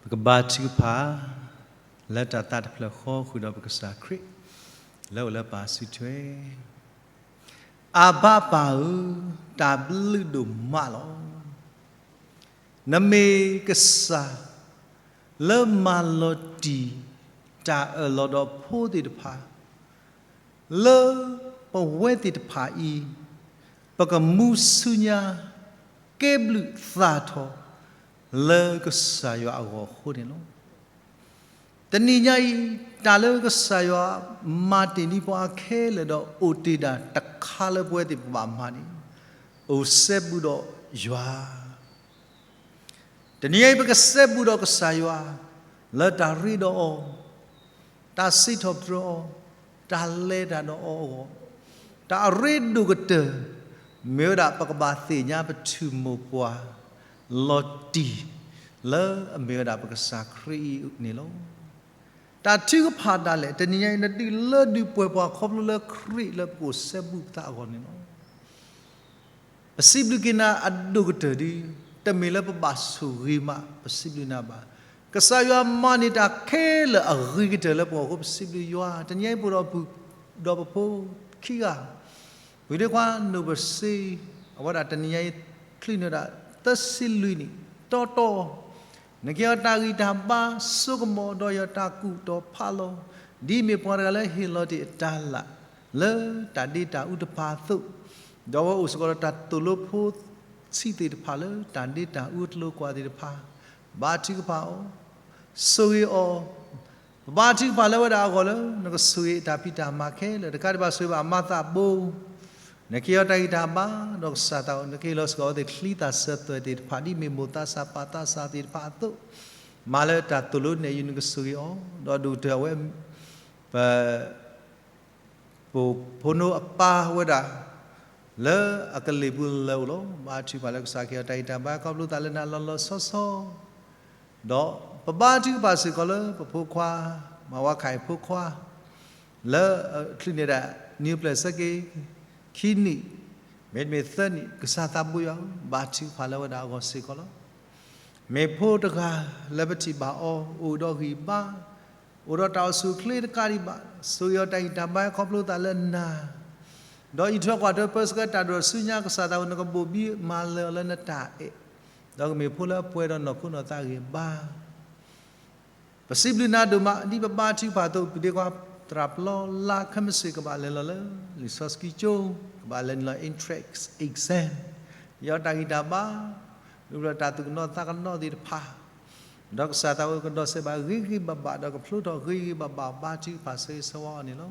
ပကဘါထုကဖၣ် လၢတၢ်သးတဖျၢၣ်ဃီဃုာ်ဒီးပကစၢ်ခရံာ် လၢအိၣ်လၢပၢ်စုထွဲ, အဘၣ်ပၢ်ဧၢ, တၢ်ဘျုးဒိၣ်မးလီၤ. နမ့ၢ်ကစၢ် လၢမၤလီၤတံၢ် တၢ်အၢၣ်လီၤဒီးဖိသ့ၣ်တဖၣ် လၢပဝဲသ့ၣ်တဖၣ်အံၤ ပကမူဆူညါ ကဲဘျုးသးထီၣ် လၢကစၢ်ယွၤအဂီၢ်အဃိန့ၣ်လီၤ. တနံၤညါအံၤ တၢ်လၢကစၢ်ယွၤမၤတ့ၢ်လံပှၤခဲလၢာ်ဒီး အိၣ်တ့ၢ်ဒၣ်တခါလၢပဝဲသ့ၣ်ပဘၣ်မၤန့ၣ် အိၣ်စဲဘူးဒီးယွၤ တနံၤအံၤ ပကစဲဘူးဒီးကစၢ်ယွၤ လၢတၢ်ရ့ဒီးအီၤ, တၢ်စံးထီၣ်ပတြၢၤအီၤ, တၢ်လဲၤတၢ်ဒီးအီၤအဂီၢ်, တၢ်အရ့ဒိၣ်ကတၢၢ် မ့ၢ်ဝဲဒၣ်ပကဘၣ်သ့ၣ်ညါပထူၣ်မိၢ်ပှၢ် လီၤတံၢ် လၢအမ့ၢ်ဝဲဒၣ်ပကစၢ်ခရံာ်အံၤန့ၣ်လီၤ. တၢ်ထုကဖၣ်ဒၣ်လဲာ် တနံၤညါအံၤ နဒုးလၢဒုးပှဲၤပှၤခီဖျိလၢခရံာ်လၢပကအိၣ်စဲဘူးပသးအဂီၢ်န့ၣ်လီၤ. ပစံးဘျုးက့ၤနၤအဒိၣ်ကတၢၢ်ဒီး တမ့ၢ်လၢပဘၣ်ဆိၣ်ဂ့ၤမး ပစံးဘျုးနၤဘၣ်. ကစၢ်ယွၤမၤန့ၢ်တၢ်ခဲလၢာ်အဂ့ၤကတၢၢ်လၢပဂီၢ်အဃိ ပစံးဘျုးယွၤ တနံၤညါအံၤ ပအိၣ်ဒီးပပုၢ်ဒီးပဖိခံဂၤ ပုၢ်ဒ့ခွါနိၣ်ပစ့ အဝဲဒၣ်တနံၤညါအံၤ ချုးန့ၢ်ဒၣ်သၢဆံလွံၢ်နံၣ် တီတီ နကဲအီၤတၢ်ဂံၢ်တၢ်ဘါ စိကမီၤဒီးယတၢ်ကူၣ်တီၤဖးလီၤ ဒ်မ့ၢ်ပှၤတဂၤလၢဟ့ၣ်လီၤတ့ၢ်အတၢ်လၢ် လၢတၢ်ဒ့တၢ်အူတဖၣ်အသိး, ဒီးအဝဲအိၣ်စ့ၢ်ကီးဒီးတၢ်သိၣ်လိဖိဆံးသ့ၣ်တဖၣ်လၢတၢ်ဒ့တၢ်အူအကျိၤကွၢ်သ့ၣ်တဖၣ်, ဘါထုကဖၣ်အီၤ, ဆိၣ်ဂ့ၤအီၤ, ပဘါထုကဖၣ်လၢဝဲဒၣ်အဂီၢ်လၢ နကဆိၣ်ဂ့ၤအတၢ်ဖံးတၢ်မၤခဲလၢာ် တကးဒံးဘၣ်ဆိၣ်ဂ့ၤဘၣ်အမါသးဘိ နကဲအီၤတၢ်ဂံၢ်တၢ်ဘါ ဒီးကစၢ်သးအိၣ် နကဟ့ၣ်လီၤစ့ၢ်ကီးအဝဲသ့ၣ်ချံသၣ်စၢၤသွဲၣ်သ့ၣ်တဖၣ် ဒ်မ့ၢ်မိၢ်သးစၢ်ပၢ်သးစၢ်သ့ၣ်တဖၣ်အသိး, မၤလၢတၢ်သိၣ်လိနဲၣ်ယုာ် နကဆိၣ်ဂ့ၤအီၤ ဒီးဒိၣ်ကတၢၢ်အဝဲ ပ ပဖိနိအပၢ်ဝဲဒၣ် လၢအကလ့ၢ်ပူၤလၢအအိၣ်လီၤ. ဘါထုကဖၣ်လၢကစၢ်ကဟ့ၣ်အီၤတၢ်ဂံၢ်တၢ်ဘါ ခီဖျိသးလၢနၤလီၤလီၤဆီဆီ ဒီးပဘါထုကဖၣ်စ့ၢ်ကီးလၢပဖိခွါ မၤဝါခးအံၤဖိခွါ လၢချုးန့ၢ်ဒၣ် နံၣ်အိၣ်ဖျဲၣ်ဆၢက့ၤ ခံနံၣ် မ့တမ့ၢ်သၢနံၣ် ကစၢ်သးဘိယွၤဧၢ, ဘါထုကဖၣ်လၢဝဲဒၣ်အဂီၢ်စ့ၢ်ကီးလီၤ. မ့ၢ်ဖိတဂၤလၢပထံၣ်ဘၣ်အီၤ အိၣ်ဒီးဂံၢ်ဘါ, အိၣ်ဒီးတၢ်အိၣ်ဆူၣ်အိၣ်ချ့တကးဒံးဘၣ်, ဆိၣ်ဂ့ၤအီၤတၢ်ဂံၢ်တၢ်ဘါခီဖျိသးလၢနၤ, ဒီးအံးထွဲကွၢ်ထွဲပၢဆှၢတၢ်ဒိၣ်ဆူညါ ကစၢ်သးအိၣ် နကဘိၣ်ဘံမၤလၢာ်အီၤလၢနတၢ်အဲၣ်, ဒီးကမ့ၢ်ဖိလၢအပှဲၤဒီးနီၢ်ခိနီၢ်သးဂံၢ်ဘါ ပစံးဘျုးနၤဒိၣ်မး ဒ်ပဘါထုကဖၣ်အသိး ပုၢ်ဒ့ခွါသရၣ်ပျီလါခဲမုၢ်ဆ့ၣ် ကဘၣ်လဲၤလီၤလၢ လံာ်စီဆှံကၠိ, ကဘၣ်လဲၤနုာ်လီၤ entrance exam, ယီၤတၢ်ဂံၢ်တၢ်ဘါ, ဒ်ပတၢ်သူၣ်ကနိးသးကနိးသ့ၣ်တဖၣ်, ဒီးကစၢ်သးအိၣ်ကဒီးစဲးဘၣ်ဂ့ၤဂ့ၤဘၣ်ဘၣ် ဒီးကဖျိထီၣ်ဂ့ၤဂ့ၤဘၣ်ဘၣ် ဘါထုကဖၣ်ဆိၣ်ဂ့ၤဆိၣ်ဝါအီၤန့ၣ်လီၤ.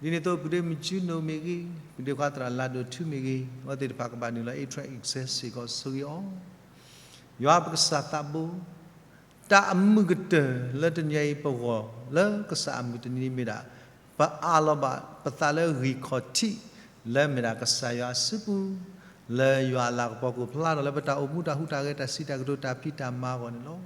ဒ်န့ၣ်အသိး ပုၢ်ဒ့မုၣ်ကၠူနိၣ်မ့ၢ်ဂ့ၤ, ပုၢ်ဒ့ခွါသရၣ်လါဒိၣ်ထူမ့ၢ်ဂ့ၤ, အဝဲသ့ၣ်တဖၣ်ကဘၣ်နုာ်လီၤ entrance exam စ့ၢ်ကီး ဆိၣ်ဂ့ၤအီၤ ယွၤပကစၢ်သးဘိ, တၢ်အမုာ်ကတၢၢ်လၢတနံၤအံၤ ပဂီၢ်လၢကစၢ်အမုၢ်တနံၤန့ၣ်မ့ၢ်ဒၣ် ပအးလီၤဘၣ်ပသးလၢဂံၢ်ခီၣ်ထံး လၢမ့ၢ်ဒၣ်ကစၢ်ယွၤအစုပူၤ, လၢယွၤအလၤကပီၤကအိၣ်ဖျါထီၣ်လၢပတၢ်အိၣ်မူတၢ်ဟူးတၢ်ဂဲၤ တၢ်စံးတၢ်ကတိၤ တၢ်ဖံးတၢ်မၤအဂီၢ်န့ၣ်လီၤ.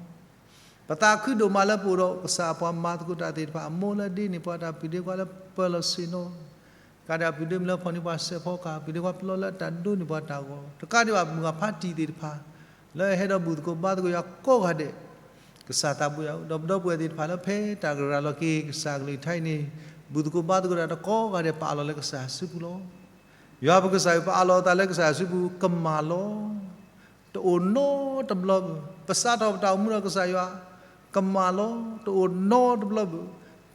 ပသးခုဒိၣ်မးလၢပအိၣ်ဒီးကစၢ်အပှၤမၤသကိးတၢ်သ့ၣ်တဖၣ် အမိၢ်လၢဒ့န့ၢ်ပှၤတၢ် ပုၢ်ဒ့ခွါလၢပၢၤလီၤဆ့ၣ်နီၤ ကးဒံးအပုၢ်ဒ့မုၣ်လၢဖီၣ်န့ၢ်ပှၤစဲးဖီကဟၣ် ပုၢ်ဒ့ခွါပျီလၢအတၢ်ဒိးန့ၢ်ပှၤတၢ်ဂီၤ တကးဒံးဘၣ်မုၢ်ဂၤဖးတံၢ်သ့ၣ်တဖၣ် လၢအဟဲဒီးဘူၣ်သကိးဘါသကိးယွၤကိးဂၤဒဲး ကစၢ်သးဘိယွၤဧၢ, ဒီးပဒီပုၢ်ဝဲၢ်သ့ၣ်တဖၣ်လၢဖဲတၢ်ကရၤလီၤက့ၤကစၢ်ကလုၢ်ကထါအံၤန့ၣ် ဘူၣ်သကိးဘါသကိးတၢ်တကိးဂၤဒဲး ပအးလီၤလၢကစၢ်အစုပူၤလီၤ. ယွၤပကစၢ်ဧၢ ပအးလီၤအသးလၢကစၢ်အစုပူၤ ကမၣ်လီၤ တအိၣ်နီတဘျီဘၣ်. ပစးထီၣ်ပတၢ်အိၣ်မူဒီးကစၢ်ယွၤ ကမၣ်လီၤ တအိၣ်နီတဘျီဘၣ်.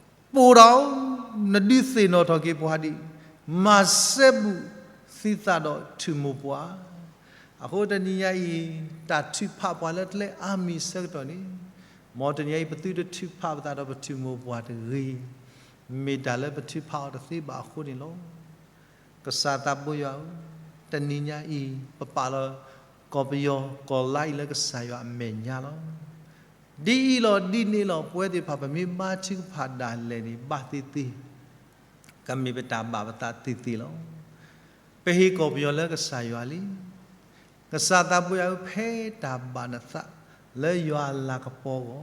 ပိာ်တၢ်အိၣ် နဒုးသ့ၣ်နီၣ်ထီၣ်က့ၤပှၤဒံး မၤစဲဘူးသုသးဒီးထူၣ်မိၢ်ပှၢ်. အဃိတနံၤညါအံၤ တၢ်ထုးဖးပှၤလၢကျဲအါမံၤအဆၢကတီၢ်န့ၣ် မ်တနံၤအံၤ ပသုတထုးဖးပသးဒီးပထူၣ်မိၢ်ပှၢ်တဂ့ၤ, မ့ၢ်တၢ်လၢပထုးဖးအီၤတသ့ဘၣ်အဃိန့ၣ်လီၤ. ကစၢ်သးဘိယွၤဧၢ, တနံၤညါအံၤ ပပာ်လီၤ ကီၢ်ပယီၤကီၢ်လါအံၤလၢကစၢ်ယွၤအမဲာ်ညါလီၤ. ဒ်အံၤလီၤဒ်န့ၣ်လီၤ ပဝဲသ့ၣ်တဖၣ် ပမ့ၢ်ဘါထုကဖၣ်ဒၣ်လဲာ်န့ၣ် ဘၣ်သ့ၣ်သ့ၣ် ကမ့ၢ်ပတၢ်ဘၣ်ပသးသ့ၣ်သ့ၣ်လီၤ. ပဟ့ၣ်ကီၢ်ပယီၤလၢကစၢ်ယွၤလံ. ကစၢ်သးဘိယွၤဧၢ, ဖဲတၢ်ဘၣ်နသးလၢယွၤအလၤကပီၤအဂီၢ်,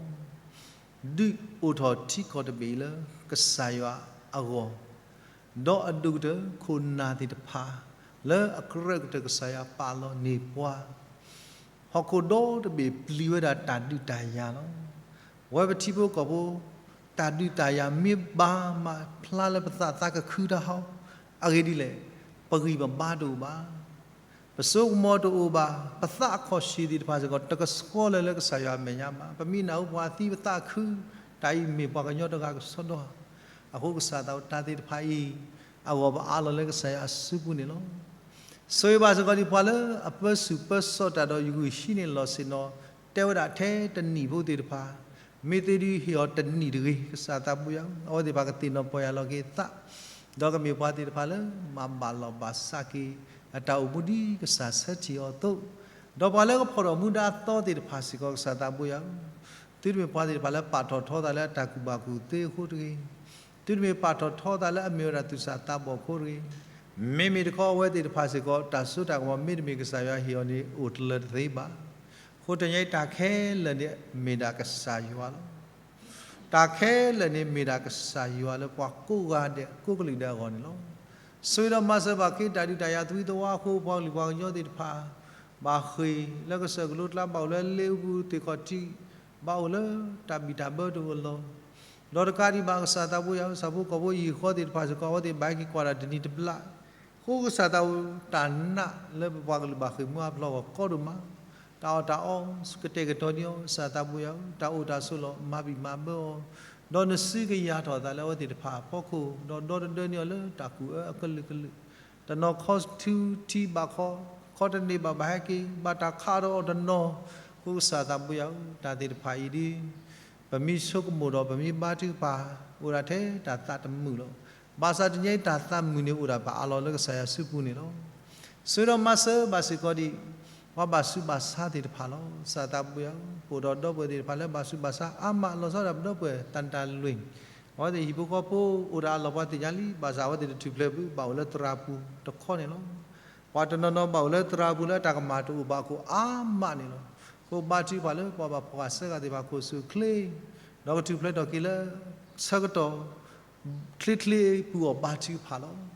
ဒုးအိၣ်ထီၣ်ထံကီၢ်တဘ့ၣ်အံၤလၢကစၢ်ယွၤအဂီၢ်, ဒီးအဒိၣ်ကတၢၢ်ခိၣ်နၢ်သ့ၣ်တဖၣ် လၢအကြၢးကတၢၢ်ကစၢ်ယွၤပာ်လီၤန့ၢ်ပှၤ ဟီၣ်ခိၣ်ဒီတဘ့ၣ်ပျံၤဝဲဒၣ်တၢ်ဒုးတၢ်ယၤလီၤ. ပဝဲပထံဖိကီၢ်ဖိ တၢ်ဒုးတၢ်ယၤမ့ၢ်ဘၣ်မးဖျါလၢပသး သးကခုတၢ်ဟီ, အဂ့ၢ်ဒ်လဲၣ်, ပဂံၢ်ပဘါတအိၣ်ဘၣ်, ပစိကမီၤတအိၣ်ဘၣ်, ပသးအခီၣ်ဆံးသ့ၣ်တဖၣ်စ့ၢ်ကီး တကဆှီလၢၤလၢကစၢ်ယွၤအမဲာ်ညါဘၣ်. ပမ့ၢ်နၢ်ဟူပှၤသံပသးခု, တၢ်အံၤမ့ၢ်ပှၤကညီတဂၤကဆှီဒီးဧါ. အဃိကစၢ်သးအိၣ်တၢ်သ့ၣ်တဖၣ်အံၤ အဂီၢ်ပအးလီၤလၢကစၢ်ယွၤအစုပူၤန့ၣ်လီၤ. ဆိၣ်ဂ့ၤဘၣ်စ့ၢ်ကီးဒ်ပှၤလၢအပၢဆူၣ်ပၢစိးတၢ်ဒီးယဂုာ်ဟံးန့ၢ်လီၤဆ့ၣ်နီၤ တဲဝဲဒၣ်ထဲတနံၣ်ဖိသ့ၣ်တဖၣ်, မ့ၢ်သ့ဒုးဟ့ၣ်အီၤတနံၣ်တဂ့ၤ, ကစၢ်သးပူယၤ, အဝဲသ့ၣ်တဖၣ်ကသ့ၣ်နီၣ်ပီၢ်ယၢ်လီၤက့ၤသး, ဒီးကမ့ၢ်ပှၤသ့ၣ်တဖၣ်လၢမၤဘၣ်လီၤဘၣ်စးက့ၤ အတၢ်အိၣ်မူဒ်ကစၢ်ဆၢထံၣ်အီၤအသိး, ဒီးပှၤလၢကဖီၣ်ထီၣ်မူဒါအသီသ့ၣ်တဖၣ်စ့ၢ်ကီး ကစၢ်သးပူယၤ, သုတမ့ၢ်ပှၤသ့ၣ်တဖၣ်လၢပာ်ထီၣ်ထီသးလၢအတၢ်ကူၣ်ဘၣ်ကူၣ်သ့အဃိတဂ့ၤ, သုတမ့ၢ်ပာ်ထီၣ်ထီသးလၢအမ့ၢ်ဝဲဒၣ်သူၣ်စၢ်သးဘီၣ်အဃိတဂ့ၤ, မ့မ့ၢ်တခီအဝဲသ့ၣ်တဖၣ်စ့ၢ်ကီး တၢ်စိတၢ်ကမီၤမ့တမ့ၢ်ကစၢ်ယွၤဟ့ၣ်အီၤန့ၣ်အိၣ်တလၢတသ့ဘၣ်. အဃိတနံၤအံၤတၢ်ခဲလၢာ်န့ၣ်မ့ၢ်ဒၣ်ကစၢ်ယွၤလီၤ. တၢ်ခဲလၢာ်န့ၣ်မ့ၢ်ဒၣ်ကစၢ်ယွၤလၢပှၤကိးဂၤဒဲးကိးကလုာ်ဒဲးအဂီၢ်န့ၣ်လီၤ. ဆိၣ်ဂ့ၤဒီးမၤစၢၤဘၣ်က့ၤတၢ်ဒုးတၢ်ယၤသဝံသဝါအဃိ ပှၤကလုာ်ပှၤကညီသ့ၣ်တဖၣ် ဘၣ်ဃ့ၢ်လၢကစၢၢ်ကလိကျါ ဘၣ်အိၣ်လၢလ့အပူၤသ့ၣ်ခီၣ်ထံး, ဘၣ်အိၣ်လၢတၢ်ဘံၣ်တၢ်ဘၢတအိၣ်လီၤ. ဒီးတကးဒံးဘၣ်ကစၢ်သးပူယၤ ဆၣ်ဖိကီၢ်ဖိယံၤဃီသ့ၣ်တဖၣ်စ့ၢ်ကီး အဝဲသ့ၣ်ဘၣ်ဟဲက့ၤကွၢ်တၢ်တနံၤတဘျီ အဃိကစၢ်သးပူတၢ်နာ်လၢပပှၤကလုာ်ဘၣ်ဃ့ၢ်မှံဟးဖျိးအဂီၢ်ကီဒိၣ်မး, တၢ်အီၣ်တၢ်အီ ကတဲာ်ကတီၤန့ၢ်အီၤ ကစၢ်သးပူယၤဧၢ, တၢ်အိၣ်တၢ်ဆိးလီၤ မၤဘံၣ်မၤဘၢအီၤ, ဒီးနစုကယၤထီၣ်အသးလၢအဝဲသ့ၣ်တဖၣ်အဖီခိၣ်, ဒီးဒီတဒၢန့ၢ်အီၤလၢတၢ်ကူၣ်အၢအကလုာ်ကလုာ်, တနီၤခီထူထံဘၣ်ခီ, ခီတန့ၢ်ဘၣ်ဘၣ်ဟဲက့ၤ, ဘၣ်တၢ်ခးဒီးအီၤတနီၤ, အဃိကစၢ်သးပူယၤဧၢ, တၢ်သ့ၣ်တဖၣ်အံၤဒ် ပမ့ၢ်ဆိကမိၣ်ဒီးပမ့ၢ်ဘါထုကဖၣ် အိၣ်ဒၣ်ထဲတၢ်သးတမုာ်လီၤ. ဘၣ်ဆၣ်တနံၤအံၤတၢ်သးမုာ်န့ၣ်အိၣ်ဒၣ်ပအးလီၤလၢကစၢ်ယွၤစုပူၤန့ၣ်လီၤ. ဆိၣ်ဂ့ၤဒီးမၤစၢၤဘၣ်စ့ၢ်ကီးဒံး ပှၤဘၣ်ဆူးဘၣ်ဆါသ့ၣ်တဖၣ်လီၤ. ကစၢ်သးပူယၤဧၢ, ပအိၣ်ဒီးဒီပုၢ်ဝဲၢ်သ့ၣ်တဖၣ်လၢဘၣ်ဆူးဘၣ်ဆါအါမး လီၤဆီဒၣ်ပဒီပုၢ်ဝဲၢ်သၣ်တၢ်လွံၢ်, အဝဲသ့ၣ်ဟံၣ်ဖိဃီဖိအိၣ်ဒၣ်အလီၢ် ပှၤသ့ၣ်ညါလံ, ဘၣ်ဆၣ်အဝဲသ့ၣ်တထူၣ်ဖျဲးဘၣ် ဘၣ်အိၣ်လၢသရၣ်ပူၤတခီန့ၣ်လီၤ. ပှၤတနီၤနီၤဘၣ်အိၣ်လၢသရၣ်ပူၤလၢအတၢ်ကမၣ်တအိၣ်ဘၣ်အဃိအါမးန့ၣ်လီၤ. အဃိဘါထုကဖၣ်လၢပှၤဘၣ်ဖှီၣ်ဃာ်ဆၢဃာ်သ့ၣ်တဖၣ်ခိၣ်ဆူၣ်အိၣ်ချ့, ဒီးကထူၣ်ဖျဲးထီၣ်က့ၤလၢ ဆၢကတီၢ် ချ့ချ့ပူၤအီၤဘါထုကဖၣ်လီၤ.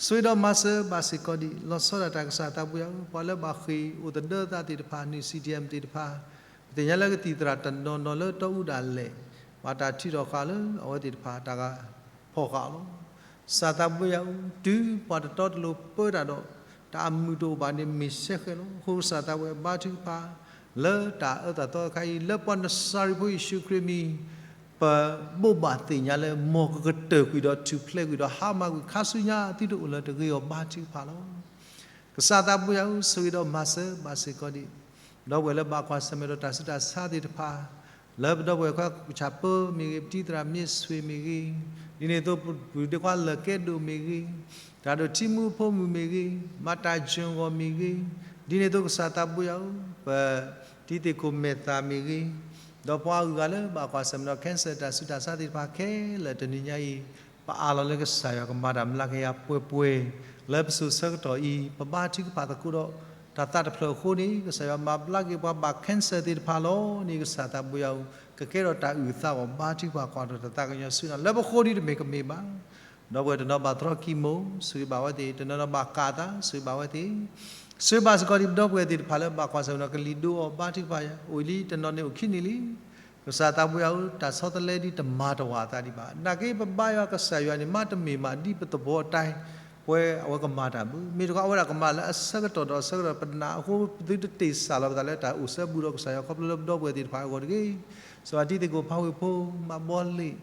ဆိၣ်ဂ့ၤဒီးမၤစၢၤဘၣ်စ့ၢ်ကီးဒံး လီၤဆီဒၣ်တၢ်ကစၢ်သးပူယၤဧၢ, ပှၤလၢဘၣ်ဃ့ၢ်အိၣ်သဒၢသးသ့ၣ်တဖၣ် နုာ် CDM သ့ၣ်တဖၣ်, ပသ့ၣ်ညါလၢကသံၣ်သရၣ်တနီၤနီၤလၢတီအူဒၣ်လဲာ်, ဘၣ်တၢ်ထုးထီၣ်ဃာ်လၢအဝဲသ့ၣ်တဖၣ်တၢ်ဂၤဖီၣ်ဃာ်အီၤလီၤ. ကစၢ်သးပူယၤဧၢ, တုၤပှၤတတီတလိၤပၢတၢ်ဒီး တၢ်အမုာ်တအိၣ်ဘၣ်န့ၣ်မ့ၢ်စဲဃဲးလီၤ. အဃိကစၢ်သးပူယၤဧၢ ဘါထုကဖၣ် လၢတၢ်အၢတၢ်သီတခါအံၤ လၢပှၤနစၤရ့းဖိယ့ၣ်ၡူးခရံာ်မံၤ ပဘိးဘၣ်သ့ၣ်ညါလၢ မ်ကကတၢၢ်ကွံာ်ဒီးထူၣ်ဖျဲးကွံာ်ဒီးဟါမၢ်ကွံာ်ခါဆူညါသုတအိၣ်လၢၤတဂ့ၤအီၤဘါထုကဖၣ်လီၤ. ကစၢ်သးပူယၤဧၢ, ဆိၣ်ဂ့ၤဒီးမၤစၢၤဘၣ်စ့ၢ်ကီးဒံး ဒီပုၢ်ဝဲၢ်လၢဘၣ်ကွၢ်ဆၢၣ်မဲာ်ဒီးတၢ်ဆူးတၢ်ဆါသ့ၣ်တဖၣ်, လၢပဒီပုၢ်ဝဲၢ်ခွါကဆၣ်ပၢမ့ၢ်ဂ့ၤ, ပတံၤသရၣ်မ့ၢ်ဆွ့ၣ်မ့ၢ်ဂ့ၤ, ဒ်န့ၣ်အသိးပပုၢ်ဒ့ခွါလၢာ်ကဲဒိၣ်မ့ၢ်ဂ့ၤ, တၢ်ဒိၣ်ထံမူဖိမုၣ်မ့ၢ်ဂ့ၤ, မၤတၢ်ယွၤဂီၢ်မ့ၢ်ဂ့ၤ, ဒ်န့ၣ်အသိးကစၢ်သးပူယၤဧၢ, ပတံၤသ့ၣ်ခိၣ်မဲာ်သၣ်မ့ၢ်ဂ့ၤ, ဒီးပှၤအဂုၤအဂၤလၢဘၣ်ကွၢ်ဆၢၣ်မဲာ်ဒီး cancer တၢ်ဆူးတၢ်ဆါသ့ၣ်တဖၣ်ခဲလၢာ်တနံၤညါအံၤ, ပအးလီၤလၢကစၢ်ယွၤကမၤတၢ်မျးကယၤပှဲၤပှဲၤ, လၢပစိၤဆၢကတီၢ်အံၤ ပဘါထုကဖၣ်သကိးဒီး တၢ်သးတဖျၢၣ်အဃိန့ၣ် ကစၢ်ယွၤမၤဘျါက့ၤပှၤဘၣ် cancer သ့ၣ်တဖၣ်လီၤန့ၣ် ကစၢ်သးပူယၤဧၢ, ကကဲထီၣ်တၢ်အုၣ်သးအဂီၢ်ဘါထုကဖၣ်ကွၢ်ထီၣ်တၢ်သးကညီၤဆူနၤ လၢပဃိဒ်တမ့ၢ်ကမ့ၢ်ဘၣ်. ဒီပုၢ်ဝဲၢ်တနီၤဘၣ်တြီ chemo ဆိၣ်ဂ့ၤဘၣ်အဝဲသ့ၣ်, တနီၤနီၤဘၣ်ကၢ်သး ဆိၣ်ဂ့ၤဘၣ်အဝဲသ့ၣ်, ဆိၣ်ဂ့ၤဘၣ်စ့ၢ်ကီးဒ်ပဒီပုၢ်ဝဲၢ်သ့ၣ်တဖၣ်လၢဘၣ်ကွၢ်ဆၢၣ်မဲာ်ဒီးကလံၤဒိအီၤဘါထုကဖၣ်ယၤ, အိၣ်လံတနီၤန့ၣ်အိၣ်ခံနံၣ်လံ ကစၢ်သးပူယၤဧၢ, တၢ်ဆီတလဲဒ်တမၤတဝာ်အသးဒံးဘၣ်. နာ်က့ပဘါယွၤကစၢ်ယွၤန့ၣ် မ့တမ့ၢ်မးဒ်ပသဝီအတၢ်ပှဲၤအဝဲကမၤတၢ်ဘၣ်. မ့ၢ်တခီအဝဲဒၣ်ကမၤလၢအဆၢကတီၢ်ဒီးအဆၢကတီၢ်ပနာ်အဃိ ပသုတတ့ၢ်စၢ်လီၤပသးလၢတၢ်အိၣ်ဆၢဘူးဒီးကစၢ်ယွၤခီဖျိလၢပဒီပုၢ်ဝဲၢ်သ့ၣ်တဖၣ်အဂီၢ်တဂ့ၤ. စံးဘၣ်တံၤသကိးဖးဝ့ၢ်ဖိ, မးဘီလ့ၣ်,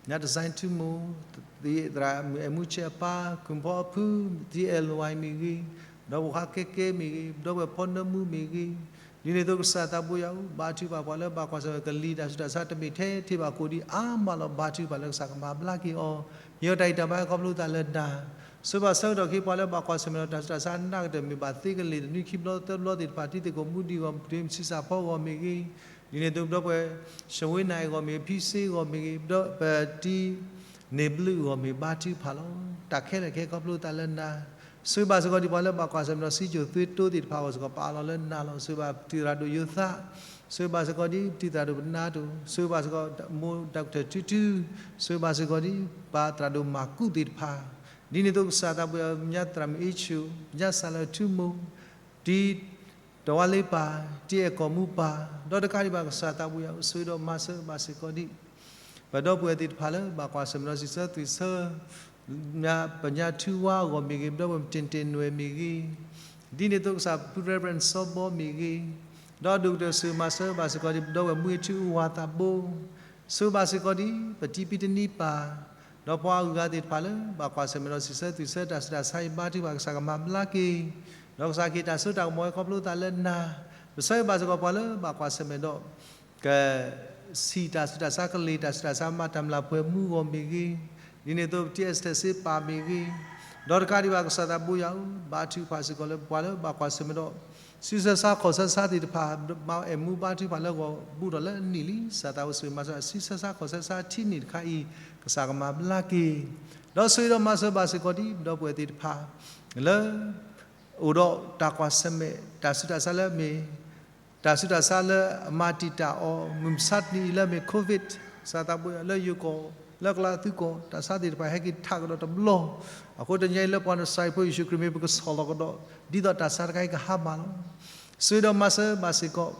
ညါတစဲထူမိၢ်, သရၣ်အဲၣ်မူဆဲးအပၢ်, ကုၢ်ဖီအဖု, တံၤအဲၣ်လွဲၢ် မ့ၢ်ဂ့ၤ, ဒီပုၢ်ဝဲၢ်ခွါကဲကဲမ့ၢ်ဂ့ၤ, ဒီပုၢ်ဝဲၢ်ဖီနၢမူမ့ၢ်ဂ့ၤ, ဒ်န့ၣ်အသိးကစၢ်သးပူယၤဧၢ, ဘါထုကဖၣ်ပှၤလၢဘၣ်ကွၢ်ဆၢၣ်မဲာ်ကလံၤတၢ်ဆူးတၢ်ဆါတမ့ၢ်ထဲထံးဘၣ်ကိးဒံးအါမးလီၤ. ဘါထုကဖၣ်လၢကစၢ်ကမၤဘျါက့ၤအီၤ, ဟ့ၣ်အီၤတၢ်ဂံၢ်တၢ်ဘါခီဖျိသးလၢနၤ, ဆိၣ်ဂ့ၤဘၣ်ဆၢကတီၢ်ခဲအံၤပှၤလၢဘၣ်ကွၢ်ဆၢၣ်မဲာ်ဒီးတၢ်ဆူးတၢ်ဆါနာ်ကတၢၢ်မ့ၢ်ဘၣ်သ့ကလဲာ်တနွံခံဘျီသၢဘျီသ့ၣ်တဖၣ် တံၤသကိးမူဒံးအဂီၢ်, ဒ့မုၣ်ဆံးစၢ်ဖီအဂီၢ်မ့ၢ်ဂ့ၤ, ဒ်န့ၣ်အသိးပဒီပုၢ်ဝဲၢ် ရှဝ့နၤအဂီၢ်မ့ၢ်ဂ့ၤ, ဖံစ့အဂီၢ်မ့ၢ်ဂ့ၤ, ပဒီပုၢ်ဝဲၢ်တံၤ န့ၢ်ဘျုးအဂီၢ်မ့ၢ်ဘါထုကဖၣ်လီၤ. တၢ်ခဲလၢာ်ခဲခီဖျိသးလၢနၤ, ဆိၣ်ဂ့ၤဘၣ်စ့ၢ်ကီးဒ်ပှၤလၢဘၣ်ကွၢ်ဆၢၣ်မဲာ်ဒီးစံကၠိၣ်သွ့တိသ့ၣ်တဖၣ်အဂီၢ်စ့ၢ်ကီး ပအးလီၤလၢနၤလီၤ. ဆိၣ်ဂ့ၤဘၣ်ပတံၤသရၣ်ဒိၣ်ယိၤသး, ဆိၣ်ဂ့ၤဘၣ်စ့ၢ်ကီးဒ်ပတံၤသရၣ်ဒိၣ်ပနါတိၣ်, ဆိၣ်ဂ့ၤဘၣ်စ့ၢ်ကီးမိၢ် doctor ထူထူ, ဆိၣ်ဂ့ၤဘၣ်စ့ၢ်ကီးဒ်ပသရၣ်ဒိၣ်မၤကူးသ့ၣ်တဖၣ်, ဒ်န့ၣ်အသိးကစၢ်သးပူယၤဧၢ, ပညါသရၣ်မုၣ်အ့ဆူၣ်, ပညါစၢ်လၢထူမိၢ်, တံၤ တဝါလ့ပၢ်, တံၤအဲၣ်ကီၢ်မူပၢ်, ဒီးတကးဒံးဘၣ်ကစၢ်သးပူယၤဧၢ, ဆိၣ်ဂ့ၤဒီးမၤစၢၤဘၣ်စ့ၢ်ကီးဒံး ပဒီပုၢ်ဝဲၢ်သ့ၣ်တဖၣ်လၢဘၣ်ကွၢ်ဆၢၣ်မဲာ်ဒီးစံးဆၢသွံၣ်ဆၢ, ပညါထူဝါအဂီၢ်မ့ၢ်ဂ့ၤ, ပဒီပုၢ်ဝဲၢ်မတ့ၢ်တ့ၢ်နွဲၣ်မ့ၢ်ဂ့ၤ, ဒ်န့ၣ်အသိးကစၢ်ဖု Reverend စီဘီမ့ၢ်ဂ့ၤ, ဒီးဒိၣ်ကတၢၢ်ဆိၣ်ဂ့ၤမၤစၢၤဘၣ်စ့ၢ်ကီးဒံး ပဒီပုၢ်ဝဲၢ်မူအ့ထူအဝၤသးဘိ ဆိၣ်ဂ့ၤဘၣ်စ့ၢ်ကီးဒံး ပတံၤပံတနံပၢ်, ဒီးပှၤအဂုၤအဂၤသ့ၣ်တဖၣ်လၢ ဘၣ်ကွၢ်ဆၢၣ်မဲာ်ဒီးစံးဆၢသွံၣ်ဆၢတၢ်ဆူးတၢ်ဆါအံၤ ဘါထုကဖၣ်ကစၢ်ကမၤဘျါက့ၤ, ဒီးကစၢ်ကဟ့ၣ်တၢ်စိတၢ်ကမီၤဝဲခီဖျိသးလၢနၤ, ပဆၢဂ့ၤဘၣ်စ့ၢ်ကီးပှၤလၢဘၣ်ကွၢ်ဆၢၣ်မဲာ်ဒီး က ဆံးတၢ်ဆူးတၢ်ဆါ ကလ့ၢ်တၢ်ဆူးတၢ်ဆါ မၤတၢ်မျၢ်ပှဲၤမူအဂီၢ်မ့ၢ်ဂ့ၤ, ဒ်န့ၣ်အသိး ပတံအၢစတဲးစ့ပာ်မ့ၢ်ဂ့ၤ, ဒီးတကးဒံးဘၣ်ကစၢ်သးဘိယွၤဧၢ, ဘါထုကဖၣ်စ့ၢ်ကီးလၢပှၤလၢဘၣ်ကွၢ်ဆၢၣ်မဲာ်ဒီး ဆူးဆါခီၣ်ဆါသ့ၣ်တဖၣ်, မၤအဲၣ်မူဘါထုကဖၣ်လၢဂီၢ်ဘူးထီၣ်လၢအနံၣ်လံ, ကစၢ်သးဘိယွၤဧၢ စံးဆါ ဆူးဆါခီၣ်ဆါထံနံၣ်တခါအံၤ, ကစၢ်ကမၤဘျါက့ၤ, ဒီးဆိၣ်ဂ့ၤဒီးမၤစၢၤဘၣ်စ့ၢ်ကီးဒ်ပဒီပုၢ်ဝဲၢ်သ့ၣ်တဖၣ် လၢ အိၣ်ဒီးတၢ်ကွၢ်ဆၢၣ်မဲာ် တၢ်ဆူးတၢ်ဆါလၢအမ့ၢ် တၢ်ဆူးတၢ်ဆါလၢအမၤတံာ်တာ်အီၤ မုၢ်မဆါတနံၤအံၤလၢအမ့ၢ် COVID, ကစၢ်သးဘိယွၤဧၢ လၢယိၤကီၢ် လၢကလၤအသုးကီၢ် တၢ်ဆါသ့ၣ်တဖၣ်ဟဲက့ၤထးကဒီးတဘျီ, အဃိတနံၤအံၤလၢပှၤနစၤရ့းဖိယ့ၣ်ၡူးခရံာ်မ့ၢ်ပကဆီၣ်လီၤကဒီး, ဒ်သိးတၢ်ဆါတခါအံၤကဟါမၢ်လီၤ. ဆိၣ်ဂ့ၤဒီးမၤစၢၤဘၣ်စ့ၢ်ကီး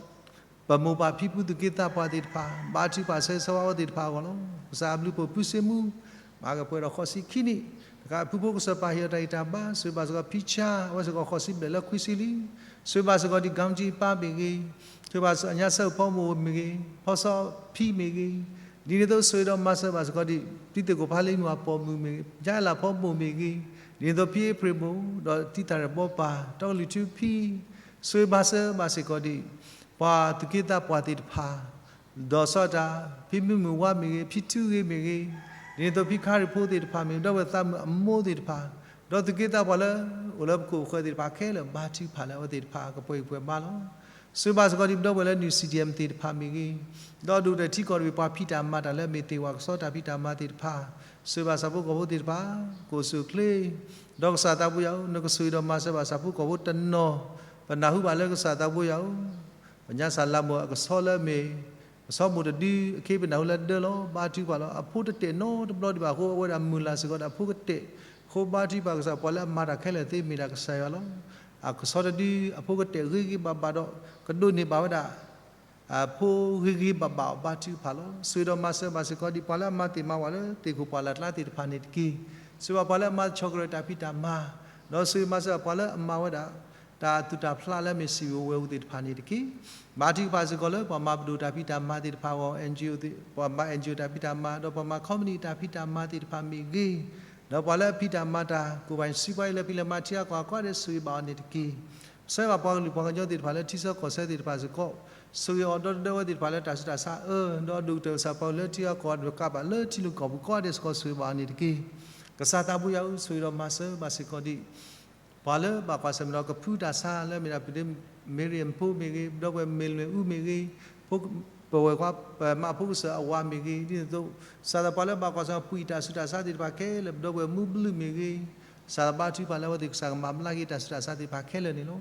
ပမိၢ်ပၢ်ဖံဖုသူၣ်က့သးပှၢ်သ့ၣ်တဖၣ်, ဘါထုကဖၣ်ဆၢဂ့ၤဆၢဝါအဝဲသ့ၣ်တဖၣ်အဂီၢ်လီၤ. ကစၢ်အဘျုးဖှိၣ်ဖုစ့မူ မၤကပှဲၤဒီးဃိးဆံခံနံၣ်, တကးဖုဖိကစၢ်ပၢ်ဟ့ၣ်အီၤတၢ်ဂံၢ်တၢ်ဘါ, ဆိၣ်ဂ့ၤဘၣ်စ့ၢ်ကီးဖံဆါ အဝဲစ့ၢ်ကီးဃိးဆံဘျဲၣ်လၢခွံဆံလံ, ဆိၣ်ဂ့ၤဘၣ်စ့ၢ်ကီးဒ် ကမ်ကၠံပၢ်မ့ၢ်ဂ့ၤ, ဆိၣ်ဂ့ၤဘၣ်စ့ၢ်ကီးညါစၢၢ်ဖီမိၢ်မ့ၢ်ဂ့ၤ, ဖီစီဖံမ့ၢ်ဂ့ၤ, ဒ်န့ၣ်အသိးဆိၣ်ဂ့ၤဒီးမၤစၢၤဘၣ်စ့ၢ်ကီးဒ် ပျံၤသ့ၣ်ကိၣ်ဖးလ့မုၢ်အပိာ်မုၣ်မ့ၢ်ဂ့ၤ, ယါလးဖီမိၢ်မ့ၢ်ဂ့ၤ, ဒ်န့ၣ်အသိးဖံအ့ဖြ့ၣ်မိၢ် ဒီးတံၢ်သၣ်ရဲၣ်ဘီပၢ် တီကလုၢ်ထူဖံ ဆိၣ်ဂ့ၤမၤစၢၤဘၣ်စ့ၢ်ကီးဒ် ပှၤသူၣ်က့သးပှၢ်သ့ၣ်တဖၣ်, ဒီးဆီတၢ် ဖံမုၢ်မုၢ်ဝါမ့ၢ်ဂ့ၤ, ဖံထူဂ့ၤမ့ၢ်ဂ့ၤ, ဒ်န့ၣ်အသိးဖံခါရံၣ်ဖိသ့ၣ်တဖၣ်မ့ၢ်ဂ့ၤ, ဒီပုၢ်ဝဲၢ်သးမုၣ်အမိၢ်သ့ၣ်တဖၣ်, ဒီးသူၣ်က့သးပှၢ်လၢ အိၣ်လၢပခိၣ်ပဃၢၤသ့ၣ်တဖၣ်ခဲလၢာ် ဘါထုကဖၣ်လၢအဝဲသ့ၣ်တဖၣ်ကပှဲၤဂံၢ်ပှဲၤဘါလီၤ. ဆိၣ်ဂ့ၤဘၣ်စ့ၢ်ကီးဒ်ပဒီပုၢ်ဝဲၢ်လၢ New C D M သ့ၣ်တဖၣ်မ့ၢ်ဂ့ၤ, ဒီးဒိၣ်ကတၢၢ်ထံကီၢ်တဘ့ၣ်ပှၤဖံးတၢ်မၤတၢ်လၢအမ့ၢ်သ့ၣ်ဝၣ်ကဆီတၢ်ဖံးတၢ်မၤသ့ၣ်တဖၣ်, ဆိၣ်ဂ့ၤဘၣ်ဆၣ်ဖိကီၢ်ဖိသ့ၣ်တဖၣ် ကအိၣ်ဆူၣ်အိၣ်ချ့, ဒီးကစၢ်သးဘိယွၤဧၢ, နကဆိၣ်ဂ့ၤဒီးမၤစၢၤဘၣ်ဆၣ်ဖိကီၢ်ဖိတနီၤ, ပနၢ်ဟူဘၣ်လၢကစၢ်သးဘိယွၤဧၢ, ပညါစၢ်လၤမိၢ်အကဆီလၢအမ့ၢ် ကဆီမိၢ်တဒု အခ့ပနၢ်ဟူလၢဒၢလီၤ ဘါထုကဖၣ်လီၤ. အဖိတတဲာ်နီတဘျီဒံးဘၣ်အဃိ အဝဲဒၣ်မုၢ်လၢ်စ့ၢ်ကီးဒီးအဖိကတဲာ်, အဃိဘါထုကဖၣ်ကစၢ် ပှၤလၢအမၤတၢ်ခဲလၢာ်သ့မ့ၢ်ဒၣ်ကစၢ်ယွၤလီၤ. အကဆီတဒု အဖိကတဲာ်ဂ့ၤဂ့ၤဘၣ်ဘၣ်ဒီး ကဒိးန့ၢ်ဘၣ်ဝဲဒၣ် အဖိဂ့ၤဂ့ၤဘၣ်ဘၣ်အီၤ ဘါထုကဖၣ်လီၤ. ဆိၣ်ဂ့ၤဒီးမၤစၢၤဘၣ်စ့ၢ်ကီးဒ်ပှၤလၢအမၤသ့ၣ်မၤဝၣ်လၢသ့ၣ်ခိၣ်ပှၢ်လၢ်ကျါသ့ၣ်တဖၣ်န့ၣ်တက့ၢ်. ဆိၣ်ဂ့ၤဘၣ်ပှၤလၢအမၤဆီၣ်ကရၢၢ်တၢ်ဖံးတၢ်မၤ, ဒီးဆိၣ်ဂ့ၤမၤစၢၤပှၤလၢအမၤဝဲဒၣ် တၢ်သူၣ်တၢ်ဖျးလၢအမ့ၢ်စံာ်ဝဲဝဲအူသ့ၣ်တဖၣ်န့ၣ်တက့ၢ်. ဘါထုကဖၣ်စ့ၢ်ကီးလၢပှၤမၤပဒိၣ်တၢ်ဖံးတၢ်မၤသ့ၣ်တဖၣ်အဂီၢ်, N G O သ့ၣ်, ပှၤမၤ N G O တၢ်ဖံးတၢ်မၤ, ဒီးပှၤမၤ company တၢ်ဖံးတၢ်မၤသ့ၣ်တဖၣ်မ့ၢ်ဂ့ၤ, ဒီးပှၤလၢအဖံးတၢ်မၤတၢ် ကိၢ်ဘၣ်စံးပှၤအံၤလၢဖံးလဲၤမၤထံအကီၢ် ကိးဂၤဒဲးဆိၣ်ဂ့ၤဘၣ်အီၤန့ၣ်တက့ၢ်. ဆၢဂ့ၤဘၣ်ပှၤကလုာ်ပှၤကညီသ့ၣ်တဖၣ်လၢထံဆၢကီၢ်ဆၢသ့ၣ်တဖၣ်စ့ၢ်ကီး, ဆိၣ်ဂ့ၤအီၤဒီတဒၢဝဲသ့ၣ်တဖၣ်လၢတၢ်ဆူးတၢ်ဆါအၢ, ဒီးဒိၣ်ကတၢၢ်ကစၢ်ပှၤလၢထံဂၤကီၢ်ဂၤ ကးဘၣ်လၢထံလုၢ်ကီၢ်ပူၤကိးဂၤဒဲးစ့ၢ်ကီး ဆိၣ်ဂ့ၤဘၣ်အီၤန့ၣ်တက့ၢ်. ကစၢ်သးဘိယွၤဧၢ, ဆိၣ်ဂ့ၤဒီးမၤစၢၤဘၣ်စ့ၢ်ကီးဒ် ပှၤလၢဘၣ်ကွၢ်ဆၢၣ်မဲာ်ဒီးကဖုတၢ်ဆါလၢမ့ၢ်ဒၣ် ပဒ့မ့ရံအဖိမ့ၢ်ဂ့ၤ, ဒီပုၢ်ဝဲၢ်မ့ၢ်လွဲၢ်အူမ့ၢ်ဂ့ၤ, ဖိ ပဝဲၢ်ခွါ ပမါဖိကစၢၢ်အဝၤမ့ၢ်ဂ့ၤ, ဒ်န့ၣ်အသိး ကစၢ်သးပှၤလၢဘၣ်ကွၢ်ဆၢၣ်မဲာ်ပှၤတၢ်ဆူးတၢ်ဆါသ့ၣ်တဖၣ်ခဲလၢာ် ပဒီပုၢ်ဝဲၢ်မူဘျုးမ့ၢ်ဂ့ၤ, ကစၢ်သးဘါထုကဖၣ်လၢအဝဲသ့ၣ်ကစၢ်ကမၤဘျါက့ၤတၢ်ဆူးတၢ်ဆါသ့ၣ်တဖၣ်ခဲလၢာ်န့ၣ်လီၤ.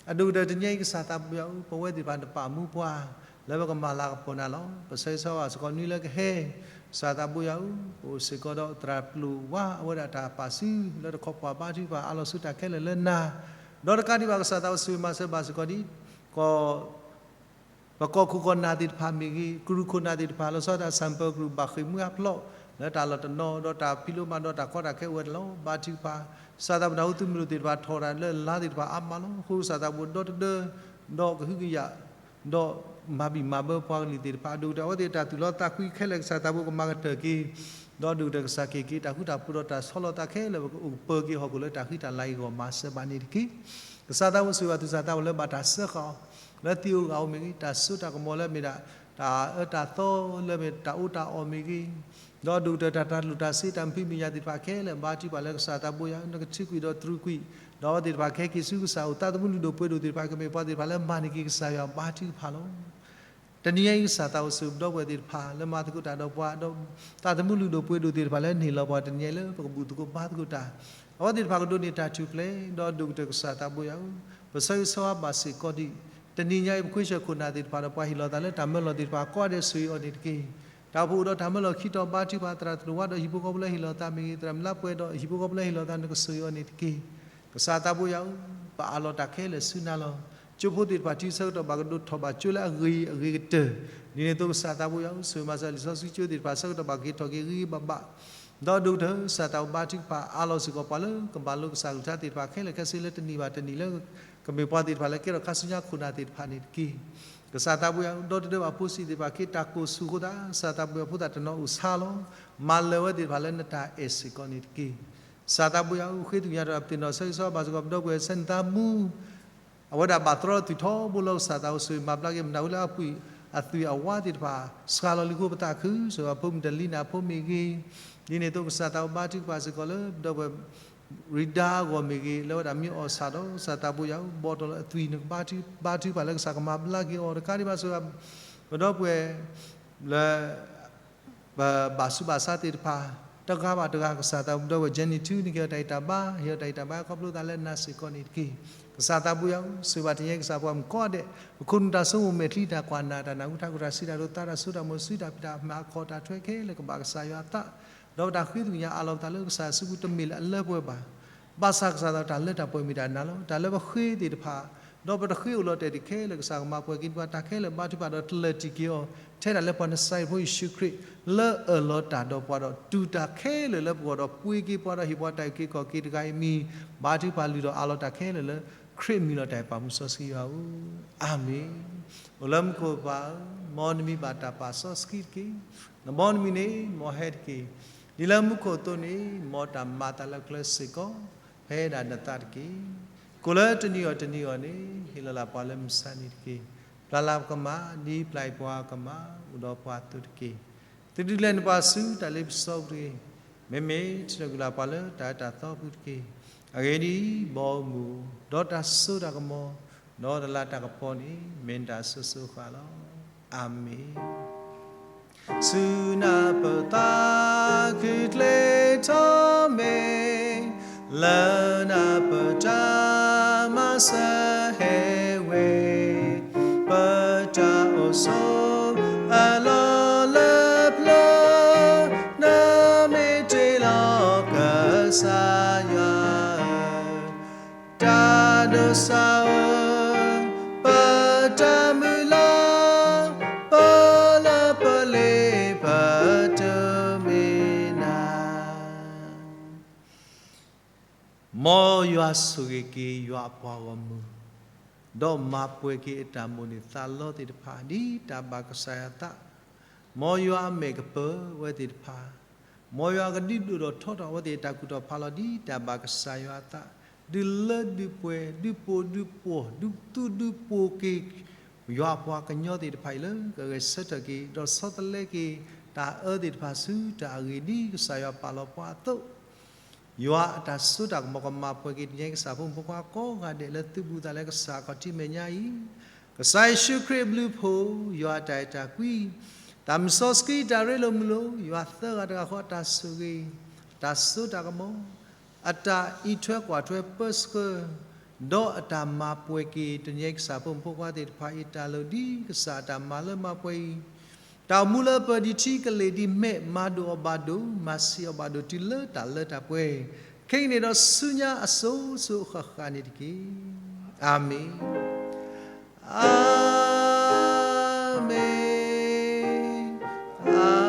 အဒိၣ်ကတၢၢ်တနံၤအံၤကစၢ်သးဘိယွၤဧၢ, ပဝဲသ့ၣ်တဖၣ်နပာ်မူပှၤ လၢပကမၤလၤကပီၤနၤလီၤ. ပဆၢဂ့ၤဆၢဝါစ့ၢ်ကီးနွံလၢကဟဲ, ကစၢ်သးဘိယွၤဧၢ, ပအိၣ်စ့ၢ်ကီးဒီးသရၣ်ကျိၤဝါအဝဲဒၣ်တၢ်ပာ်စုလၢတခီပှၤဘါထုကဖၣ်အးလီၤဆူတၢ်ခဲလၢာ်လၢနၤ, ဒီးတကးဒံးဘၣ်ကစၢ်သးဘိဆိၣ်ဂ့ၤမၤစၢၤဘၣ်စ့ၢ်ကီးဒ် ကီၢ် ပကီၢ်ခိၣ်ကီၢ်နၢ်သ့ၣ်တဖၣ်မ့ၢ်ဂ့ၤ, ကရူၢ်ခိၣ်နၢ်သ့ၣ်တဖၣ် လီၤဆီဒၣ်တၢ်ဆၢၣ်ပၢၤကရူၢ်ဘၣ်ဃ့ၢ်မှံဟးဖျိး လၢတၢ်လီၢ်တနီၤ ဒီးတၢ်ဖံးလိမၤဒိးတၢ်ကီတၢ်ခဲအိၣ်ဝဲန့ၣ်လီၤ. ဘါထုကဖၣ် ကစၢ်သးပနၢ်ဟူသုးမုၢ်ဒိၣ်သ့ၣ်တဖၣ်ထီၣ်တၢ်လၢလါသ့ၣ်တဖၣ်အါမးလီၤ. အဃိကစၢ်သးဘိဒီတဒၢ ဒီးကဟုကယာ် ဒီးမၤဘံၣ်မၤဘၢပှၤကလုာ်သ့ၣ်တဖၣ် အဒိၣ်ကတၢၢ်အဝဲသ့ၣ်တၢ်သူၣ်လီသးကွံခဲလၢာ် ကစၢ်သးဘိကမၤကတၢၢ်က့ၤ, ဒီးဒိၣ်ကတၢၢ်ကစၢ်က့ၤက့ၤတၢ်ဃူတၢ်ဖိးဒီးတၢ်ဆီလီၤသးခဲလၢာ် ပကအိၣ်ပၢၤက့ၤဟီၣ်ခိၣ်လၢတၢ်ဃံတၢ်လၤအံၤအဂီၢ် မၤစၢၤဘၣ်န့ၣ်တက့ၢ်. ကစၢ်သးဘိဆိၣ်ဂ့ၤဘၣ်သူၣ်စၢ်သးဘိလၢဘၣ်တၢ်စၢဃာ်အီၤ လၢသံဧိၤဂၤဧိၤမ့ၢ်ဂ့ၤ, တၢ်စိတၢ်ကမီၤလၢမ့ၢ်ဒၣ် တၢ်အၢတၢ်သီလၢမ့ၢ်တၢ်အိၣ်တၢ်အီၣ်မ့ၢ်ဂ့ၤ, ဒီးဒိၣ်ကတၢၢ်တၢ်တၢ်လိၣ်တၢ်စ့တၢ်မံၤမံၤညါသ့ၣ်တဖၣ်ခဲလၢာ် ဘါထုကဖၣ်လၢကစၢ်သးဘိယွၤ နကထုးကွံာ်ဒီးတြူာ်ကွံာ်, ဒီးအဝဲသ့ၣ်တဖၣ်ကဟဲက့ၤဆူကစၢ်အအိၣ် သးသမူလုၢ်ဒိၣ်ပှ့ၤဒိၣ်သ့ၣ်တဖၣ် ကမ့ၢ်ပှၤသ့ၣ်တဖၣ်လၢမၤန့ၢ်က့ၤကစၢ်ယွၤဘါထုကဖၣ်လီၤ. တနံၤညါအံၤကစၢ်သးဘိဆိၣ်ဂ့ၤပဒီပုၢ်ဝဲၢ်သ့ၣ်တဖၣ် လၢမၤသကိးတၢ်ဒီးပှၤဒီး သးသမူလုၢ်ဒိၣ်ပှ့ၤဒိၣ်သ့ၣ်တဖၣ်လၢနဟ့ၣ်လီၤပှၤတနံၤညါအံၤလၢ ပကဘူၣ်သကိးဘါသကိးတၢ်, အဝဲသ့ၣ်တဖၣ်ကဒိးန့ၢ်တၢ်ထူၣ်ဖျဲး ဒီးဒိၣ်ကတၢၢ်ကစၢ်သးဘိယွၤဧၢ, ပဆၢဂ့ၤဆၢဝါဘၣ်စ့ၢ်ကီးဒ် တနံၤညါအံၤ ပခွ့ဆၢၣ်ခိၣ်နၢ်သ့ၣ်တဖၣ်ဒီးပှၤဟ့ၣ်လီၤသးလၢတၢ်မၢလီၤသ့ၣ်တဖၣ် ကိးဂၤဒဲးဆိၣ်ဂ့ၤအီၤန့ၣ်တက့ၢ်. တၢ်အိၣ်ဖှိၣ်အိၣ်ဒီးတၢ်မၢလီၤခံတီၤဘါထုကဖၣ် သရၣ်ကျိၤဝါဒီးဟံၣ်ဖိဃီဖိလၢဟ့ၣ်လီၤသးမ့ၢ်ဂ့ၤ, သရၣ်မုၢ်လါပှဲၤဒီးဟံၣ်ဖိဃီဖိလၢဟ့ၣ်လီၤသး နကဆိၣ်ဂ့ၤအီၤန့ၣ်တက့ၢ်. ကစၢ်သးဘိယွၤဧၢ, ပအးလီၤတၢ်ခဲလၢာ်ဆူနၤလီၤ. ကၠိဖိသ့ၣ်တဖၣ်ထံဆၢကတီၢ်ဘၣ်ကဒိးထီၣ်ဘၣ်ကၠိလၢအဂ့ၤအဂ့ၤကတၢၢ်, ဒ်န့ၣ်အသိးကစၢ်သးဘိယွၤဧၢ, ဆိၣ်ဂ့ၤမၤစၢၤလံာ်စီဆှံကၠိသ့ၣ်တဖၣ်ဆၢကတီၢ်ဘၣ်က့ၤထီၣ်က့ၤဂ့ၤဂ့ၤဘၣ်ဘၣ်, ဒီးဒိၣ်ကတၢၢ်ကစၢ်သးဘိဘါထုကဖၣ် အးလီၤစ့ၢ်ကီးပှၤလၢကဘၣ်လိာ်ကစၢ်ကလုၢ်ကထါသ့ၣ်တဖၣ်ခဲလၢာ်ခဲဆ့လၢတနံၤဘၣ်တနံၤလၢ ကမ့ၢ်ပှၤသ့ၣ်တဖၣ်လၢကဲထီၣ်ခါဆူညါခိၣ်နၢ်သ့ၣ်တဖၣ်န့ၣ်တက့ၢ်. ကစၢ်သးဘိယွၤဧၢ, ဒီတဒၢဘၣ်ဖိဆံးသ့ၣ်တဖၣ် က့ၤတၢ်ကိၢ်ဆူၣ်အဃိသတး ကစၢ်သးဘိယွၤဖိသၣ်တနီၤအိၣ်ဆါလီၤ. မၤလၢာ်ဝဲသ့ၣ်တဖၣ်လၢနတၢ်အဲၣ်စ့ၢ်ကီးန့ၣ်တက့ၢ်. ကစၢ်သးဘိယွၤဧၢ, ဃ့သကွံာ်ညါဒီးပသ့ၣ်နီၣ်ဆၢဂ့ၤဆၢဝါဘၣ်စ့ၢ်ကီး ပဒီပုၢ်ဝဲၢ်ဆၢနသးမူ အဝဲဒၣ်ဘၣ်တြီသွံၣ်ထီဘိလီၤကစၢ်သးအိၣ်ဆိၣ်ဂ့ၤမၤဘျါက့ၤ မတၤဟူလၢအသွံၣ်အဝါသ့ၣ်တဖၣ် စှၤလီၤလံအဃိပသးခု, ဆိၣ်ဂ့ၤအဖိမုၣ်တလံၤန့ၣ်အဖိမ့ၢ်ဂ့ၤ, ဒ်န့ၣ်အသိးကစၢ်သးအိၣ်ဘါထုကဖၣ်စ့ၢ်ကီးလၢပဒီပုၢ်ဝဲၢ် ရံဒါအဂီၢ်မ့ၢ်ဂ့ၤ, လၢဝဲဒၣ်မ့ၢ်အီၣ်ဆၣ်ဒီး ကစၢ်သးဘိယွၤဧၢ, ဘီၣ်တီၢ်လၢအသွံၣ်နကဘါထု, ဘါထုကဖၣ်လၢကစၢ်ကမၤဘျါက့ၤအီၤတကးဒံးဘၣ် ဆိၣ်ဂ့ၤ ပဒီပုၢ်ဝဲၢ် လၢ ပဘၣ်ဆူးဘၣ်ဆါသ့ၣ်တဖၣ် တဂၤဘၣ်တဂၤ ကစၢ်သးဘိဒီပုၢ်ဝဲၢ် Jenny ထူန့ၣ် ကဟ့ၣ်အီၤတၢ်ဂံၢ်တၢ်ဘါ, ဟ့ၣ်အီၤတၢ်ဂံၢ်တၢ်ဘါ ခီဖျိသးလၢနၤစ့ၢ်ကီးန့ၣ်တက့ၢ်. ကစၢ်သးဘိယွၤဧၢ, ဆိၣ်ဂ့ၤဘၣ်တနံၤအံၤ ကစၢ်ပှၤမုၣ်ကိးဂၤဒဲး ပခိၣ်နူာ်တၢ်ဆိကမိၣ်မဲာ်ချံ တၢ်ကွၢ်နၢ် တၢ်နၢ်ဟူထါခိၣ် တၢ်စံးတၢ်ကတိၤ သးတၢ်စိတၢ်ကမီၤ စုတၢ်ဖံးတၢ်မၤ အခီၣ်တၢ်ထွဲခဲလၢာ် ကဘၣ်ကစၢ်ယွၤအသး, ဒီးပတၢ်ဃ့ကညးအးလီၤပသးလၢကစၢ်ယ့ၣ်ၡူးခရံာ်တမ့ၢ်လၢအလၢပှဲၤဘၣ်. ဘၣ်ဆၣ်ကစၢ်သးတၢ်လၢတၢ်ပှဲၤမ့ၢ်တၢ်နၤလီၤ. တၢ်လၢပဃ့သ့ၣ်တဖၣ် ဒီးပတဃ့အိၣ်လီၤတဲာ်တခါလၢာ် ကစၢ်ကမၤပှဲၤက့ၤပှၤတၢ်ခဲလၢာ် ဘါထုကဖၣ်ဒီးတလၢာ်တံၢ်က့ၤအီၤ ထဲဒၣ်လၢပှၤနစၤရ့းဖိယ့ၣ်ၡူးခရံာ် လၢအအၢၣ်လီၤတၢ်ဒီးပှၤဒီး တူၢ်တၢ်ခဲလၢာ်လၢပဂီၢ်ဒီး ပှ့ၤက့ၤပှၤဒီးဟ့ၣ်ပှၤတၢ်အုၣ်က့ၤခီၣ်က့ၤတဂၤအံၤမံၤ ဘါထုကဖၣ်လုၢ်ထီၣ်အးလီၤတၢ်ခဲလၢာ်လၢ ခရံာ်မံၤလီၤတၢ်အံၤ ပၢ်မုၢ်စီဆှံယွၤဧၢ, အၤမ့ၣ်. အိၣ်လၢမူခိၣ်ပၢ်ဧၢ, မ်နမံၤဘၣ်တၢ်ပာ်စီဆှံတက့ၢ်. နမ်နမံၤန့ၣ် မ်ဟဲတက့ၢ်. ဒ်လၢမူခိၣ်အသိးန့ၣ် မ်တၢ်မၤအသးလၢကျဲစ့ၢ်ကီး ဖဲဒၣ်နသးတက့ၢ်. ကိၣ်လၢတနံၤအံၤတနံၤအံၤန့ၣ် ဟ့ၣ်လီၤလၢပှၤလၢမုၢ်ဆါနံၤတက့ၢ်. ပျၢ်လၢပကမၤ ဒ်ပျၢ်အံၤပှၤကမၤ အိၣ်ဒီးပှၤအသိးတက့ၢ်. သုဒုးလဲၤနုာ်ပှၤဆူတၢ်လ့ပစီပူၤတဂ့ၤ. မ့မ့ၢ်ထံၣ်လိာ်ကွံာ်လၢပှၤလၢတၢ်အၢတၢ်သီပူၤတက့ၢ်. အဂ့ၢ်ဒ်အံၤ, ဘီမုၢ် ဒီးတၢ်စိတၢ်ကမီၤ ဒီးတၢ်လၤတၢ်ကပီၤန့ၣ် မ့ၢ်နတၢ်အစိၤစိၤအဃၣ်လီၤ. အၤမ့ၣ်. ဆူနၢ်ပၢၢ်သးခု ကျဲထီၣ်မ့ၢ် လၢနၢ်ပၢၢ်တၢ်မၤစၢၤဟဲဝဲ, ပတၢ်အိၣ်ဆိးအလီၢ်လၢပျၢၤ, နမ့ၢ်တ့လီၤကစၢ်ယွၤဧၢ, တၢ်ဒိးစၢ်ဧၢ, ပတၢ်မုၢ်လၢ်, ပလၢပလ့ပတမ့ၢ်နၤ မ်ယွၤဆိၣ်ဂ့ၤက့ၤယွၤအပှၤဂီၢ်မုၢ်, ဒီးမၤပှဲၤက့ၤအတၢ်မိၣ်န့ၢ်သးလီသ့ၣ်တဖၣ် ဒ်တၢ်ဘၣ်ကစၢ်ယွၤအသး, မ်ယွၤအမဲာ်ကပၢၤအဝဲသ့ၣ်တဖၣ်, မ်ယွၤကဒုးဒိၣ်ထီၣ်ထီထီၣ်အဝဲသ့ၣ်အတၢ်ကူၣ်ထီၣ်ဖးလီၤ ဒ်တၢ်ဘၣ်ကစၢ်ယွၤအသး, ဒုးလၢဒုးပှဲၤ ဒုးပိာ်ဒုးပှီၢ် ဒုးသူဒုးပိာ်က့ၤ ယွၤအပှၤကညီသ့ၣ်တဖၣ်အံၤလၢကဂဲၤဆၢထၢၣ်က့ၤ ဒီးဆီတလဲက့ၤ တၢ်အၢသ့ၣ်တဖၣ်ဆူတၢ်အဂ့ၤ ဒ်ကစၢ်ယွၤပာ်လီၤပှၤအသိး, ယွၤအတၢ်စိတၢ်ကမီၤကမၤပှဲၤက့ၤ တနံၤအံၤ ကစၢ်ဖိမုၣ်ဖိခွါကိးဂၤဒဲး လၢသုဘူးသးလၢကစၢ်အခီၣ်ထံးမဲာ်ညါအံၤ, ကစၢ်ယ့ၣ်ၡူးခရံာ်အဘျုးအဖှိၣ်, ယွၤအတၢ်အဲၣ်တၢ်ကွံ, တၢ်မုၢ်စီဆှံတၢ်ရ့လိာ်မုာ်လိာ်, ယွၤသၢဂၤတဂၤဃီအတၢ်ဆိၣ်ဂ့ၤ, တၢ်စိတၢ်ကမီၤ, အတၢ်အံးထွဲကွၢ်ထွဲပၢဆှၢ, ဒီးအတၢ်မၤပှဲၤက့ၤ တနံၤအံၤ ကစၢ်ဖိမုၣ်ဖိခွါသ့ၣ်တဖၣ်အံၤ တၢ်လိၣ်ဒ်ကစၢ်အတၢ်မၤလၢမၤပှဲၤအံၤ, တၢ်အိၣ်မူလၢပၢၤဒံးထံကလ့ၢ်ဒံးမဲာ် မၤဒိၣ်အီၤဘၣ်ဒိၣ် မၤဆံးအီၤဘၣ်ဒိၣ် တုၤလၢတၢ်လၢတၢ်ပှဲၤ, ခဲကနံၣ်ဒီးဆူညါအစိၤစိၤအဃၣ်ဃၣ်န့ၣ်တက့ၢ်. အၤမ့ၣ်, အၤမ့ၣ်, အၤ